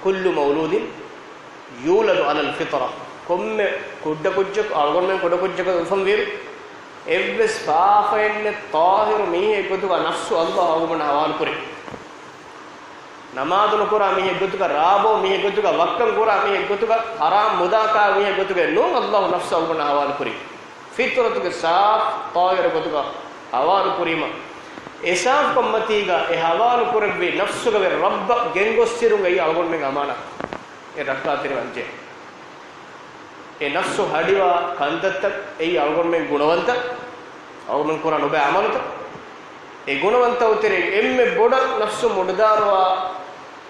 كل مولود يولد على الفطرة. ކޮންމެ ކުއްޑަކުއްޖަކު، އަޅުގަނޑުމެން ކުޑަކުއްޖަކަށް އުފަންވިއިރު، އެއްވެސް ފާފައެއްނެތް ޠާހިރު މީހެއްގެ ގޮތުގަ ނަފްސު ﷲ އަޅުގަނޑުމެންނަށް ޙަވާލުކުރި. ނަމާދު ނުކުރާ މީހެއްގެ ގޮތުގަ، ރާބޯ މީހެއްގެ ގޮތުގަ، ވައްކަން ކުރާ މީހެއްގެ ގޮތުގަ، ޙަރާމް މުދާ ކާ މީހެއްގެ ގޮތުގަ ނޫން ﷲ ނަފްސު އަޅުގަނޑުމެންނަށް ޙަވާލުކުރީ. ފިޠުރަތުގެ ސާފު ޠާހިރު ގޮތުގަ ޙަވާލުކުރީމަ، އެ ސާފުކަންމަތީގަ އެ ޙަވާލުކުރެއްވި ނަފްސުގެ ރައްބަށް ގެންގޮސްދިނުން އެއީ އަޅުގަނޑުމެންގެ އަމާނާތް. އެ ރައްކާތެރިވާންޖެހޭ. އެ ނަފްސު ހަޑިވާ ކަންތައްތައް އެއީ އަޅުގަނޑުމެން ގުނަވަންތަ، އަޅުގަނޑުމެން ކުރާ ނުބައި ޢަމަލުތައް. އެ ގުނަވަންތައް ތެރެއިން އެންމެ ބޮޑަށް ނަފްސު މުޑުދާރުވާ،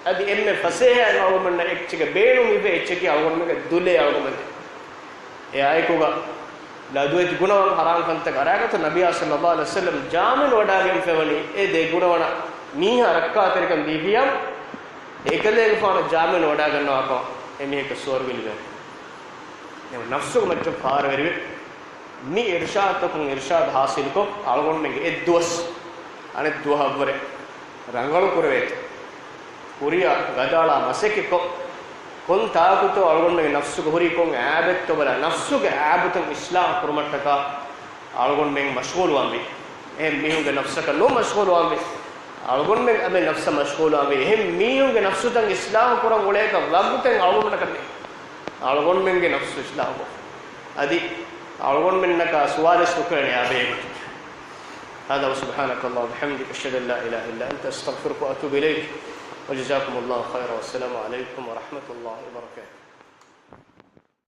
އަދި އެންމެ ފަސޭހައިން އަޅުގަނޑުމެންނަށް އެއްޗެކޭ ބޭނުން ހިފޭ އެއްޗަކީ އަޅުގަނޑުމެންގެ ދުލޭ އަޅުގަނޑުމެން. އެ އާއެކުގަ ލަދުވެތި ގުނަވަން ޙަރާމް ކަންތައް އަރާގަތު ނަބިއްޔާ ޞައްލަﷲ ޢަލައިހި ވަސައްލަމް ޖާމިން ވަޑާގެން ފެވަނީ އެ ދެ ގުނަވަނަށް މީހާ ރައްކާތެރިކަން ދީފިޔާ، އެކަލޭގެފާނު ޖާމިން ވަޑާގަންނަވާކަމަށް އެމީހަކަށް ސުވަރުގެ ލިބޭނެ. ނަފްސުގެ މައްޗަށް ފާރަވެރިވެ، މި އިރްޝާދުތަކުން އިރްޝާދު ޙާޞިލުކޮށް، އަޅުގަނޑުމެންގެ އެއްދުވަސް އަނެއްދުވަހަށްވުރެ ރަނގަޅު ކުރެވޭތޯ، ކުރިއަށް ގަދައަޅާ މަސައްކަތްކޮށް، ކޮން ތާކުތޯ އަޅުގަނޑުމެންގެ ނަފްސުގަ ހުރީ ކޮން އައިބެއްތޯ ބަލާ، ނަފްސުގެ އައިބުތައް އިޞްލާޙު ކުރުމަށްޓަކާ އަޅުގަނޑުމެން މަޝްޣޫލުވާންވީ. އެހެން މީހުންގެ ނަފްސަކަށް ނޫން މަޝްޣޫލުވާންވީ. އަޅުގަނޑުމެން އަމެއް ނަފްސަށް މަޝްޣޫލުވާންވީ. އެހެން މީހުންގެ ނަފްސުތައް އިޞްލާޙު ކުރަން އުޅޭކަށް ވަގުތެއް އަޅުގަނޑުމެންނަކަށް ނެތް. އަޅުގަނޑުމެންގެ ނަފްސު އިޞްލާޙުކޮށް، އަދި އަޅުގަނޑުމެންނަކާ ސުވާލެއް ނުކުރެވޭނެ އާބެއޭ. هذا وسبحانك اللهم وبحمدك، أشهد أن لا إله إلا أنت، أستغفرك وأتوب إليك، وجزاكم الله خيرا، والسلام عليكم ورحمة الله وبركاته.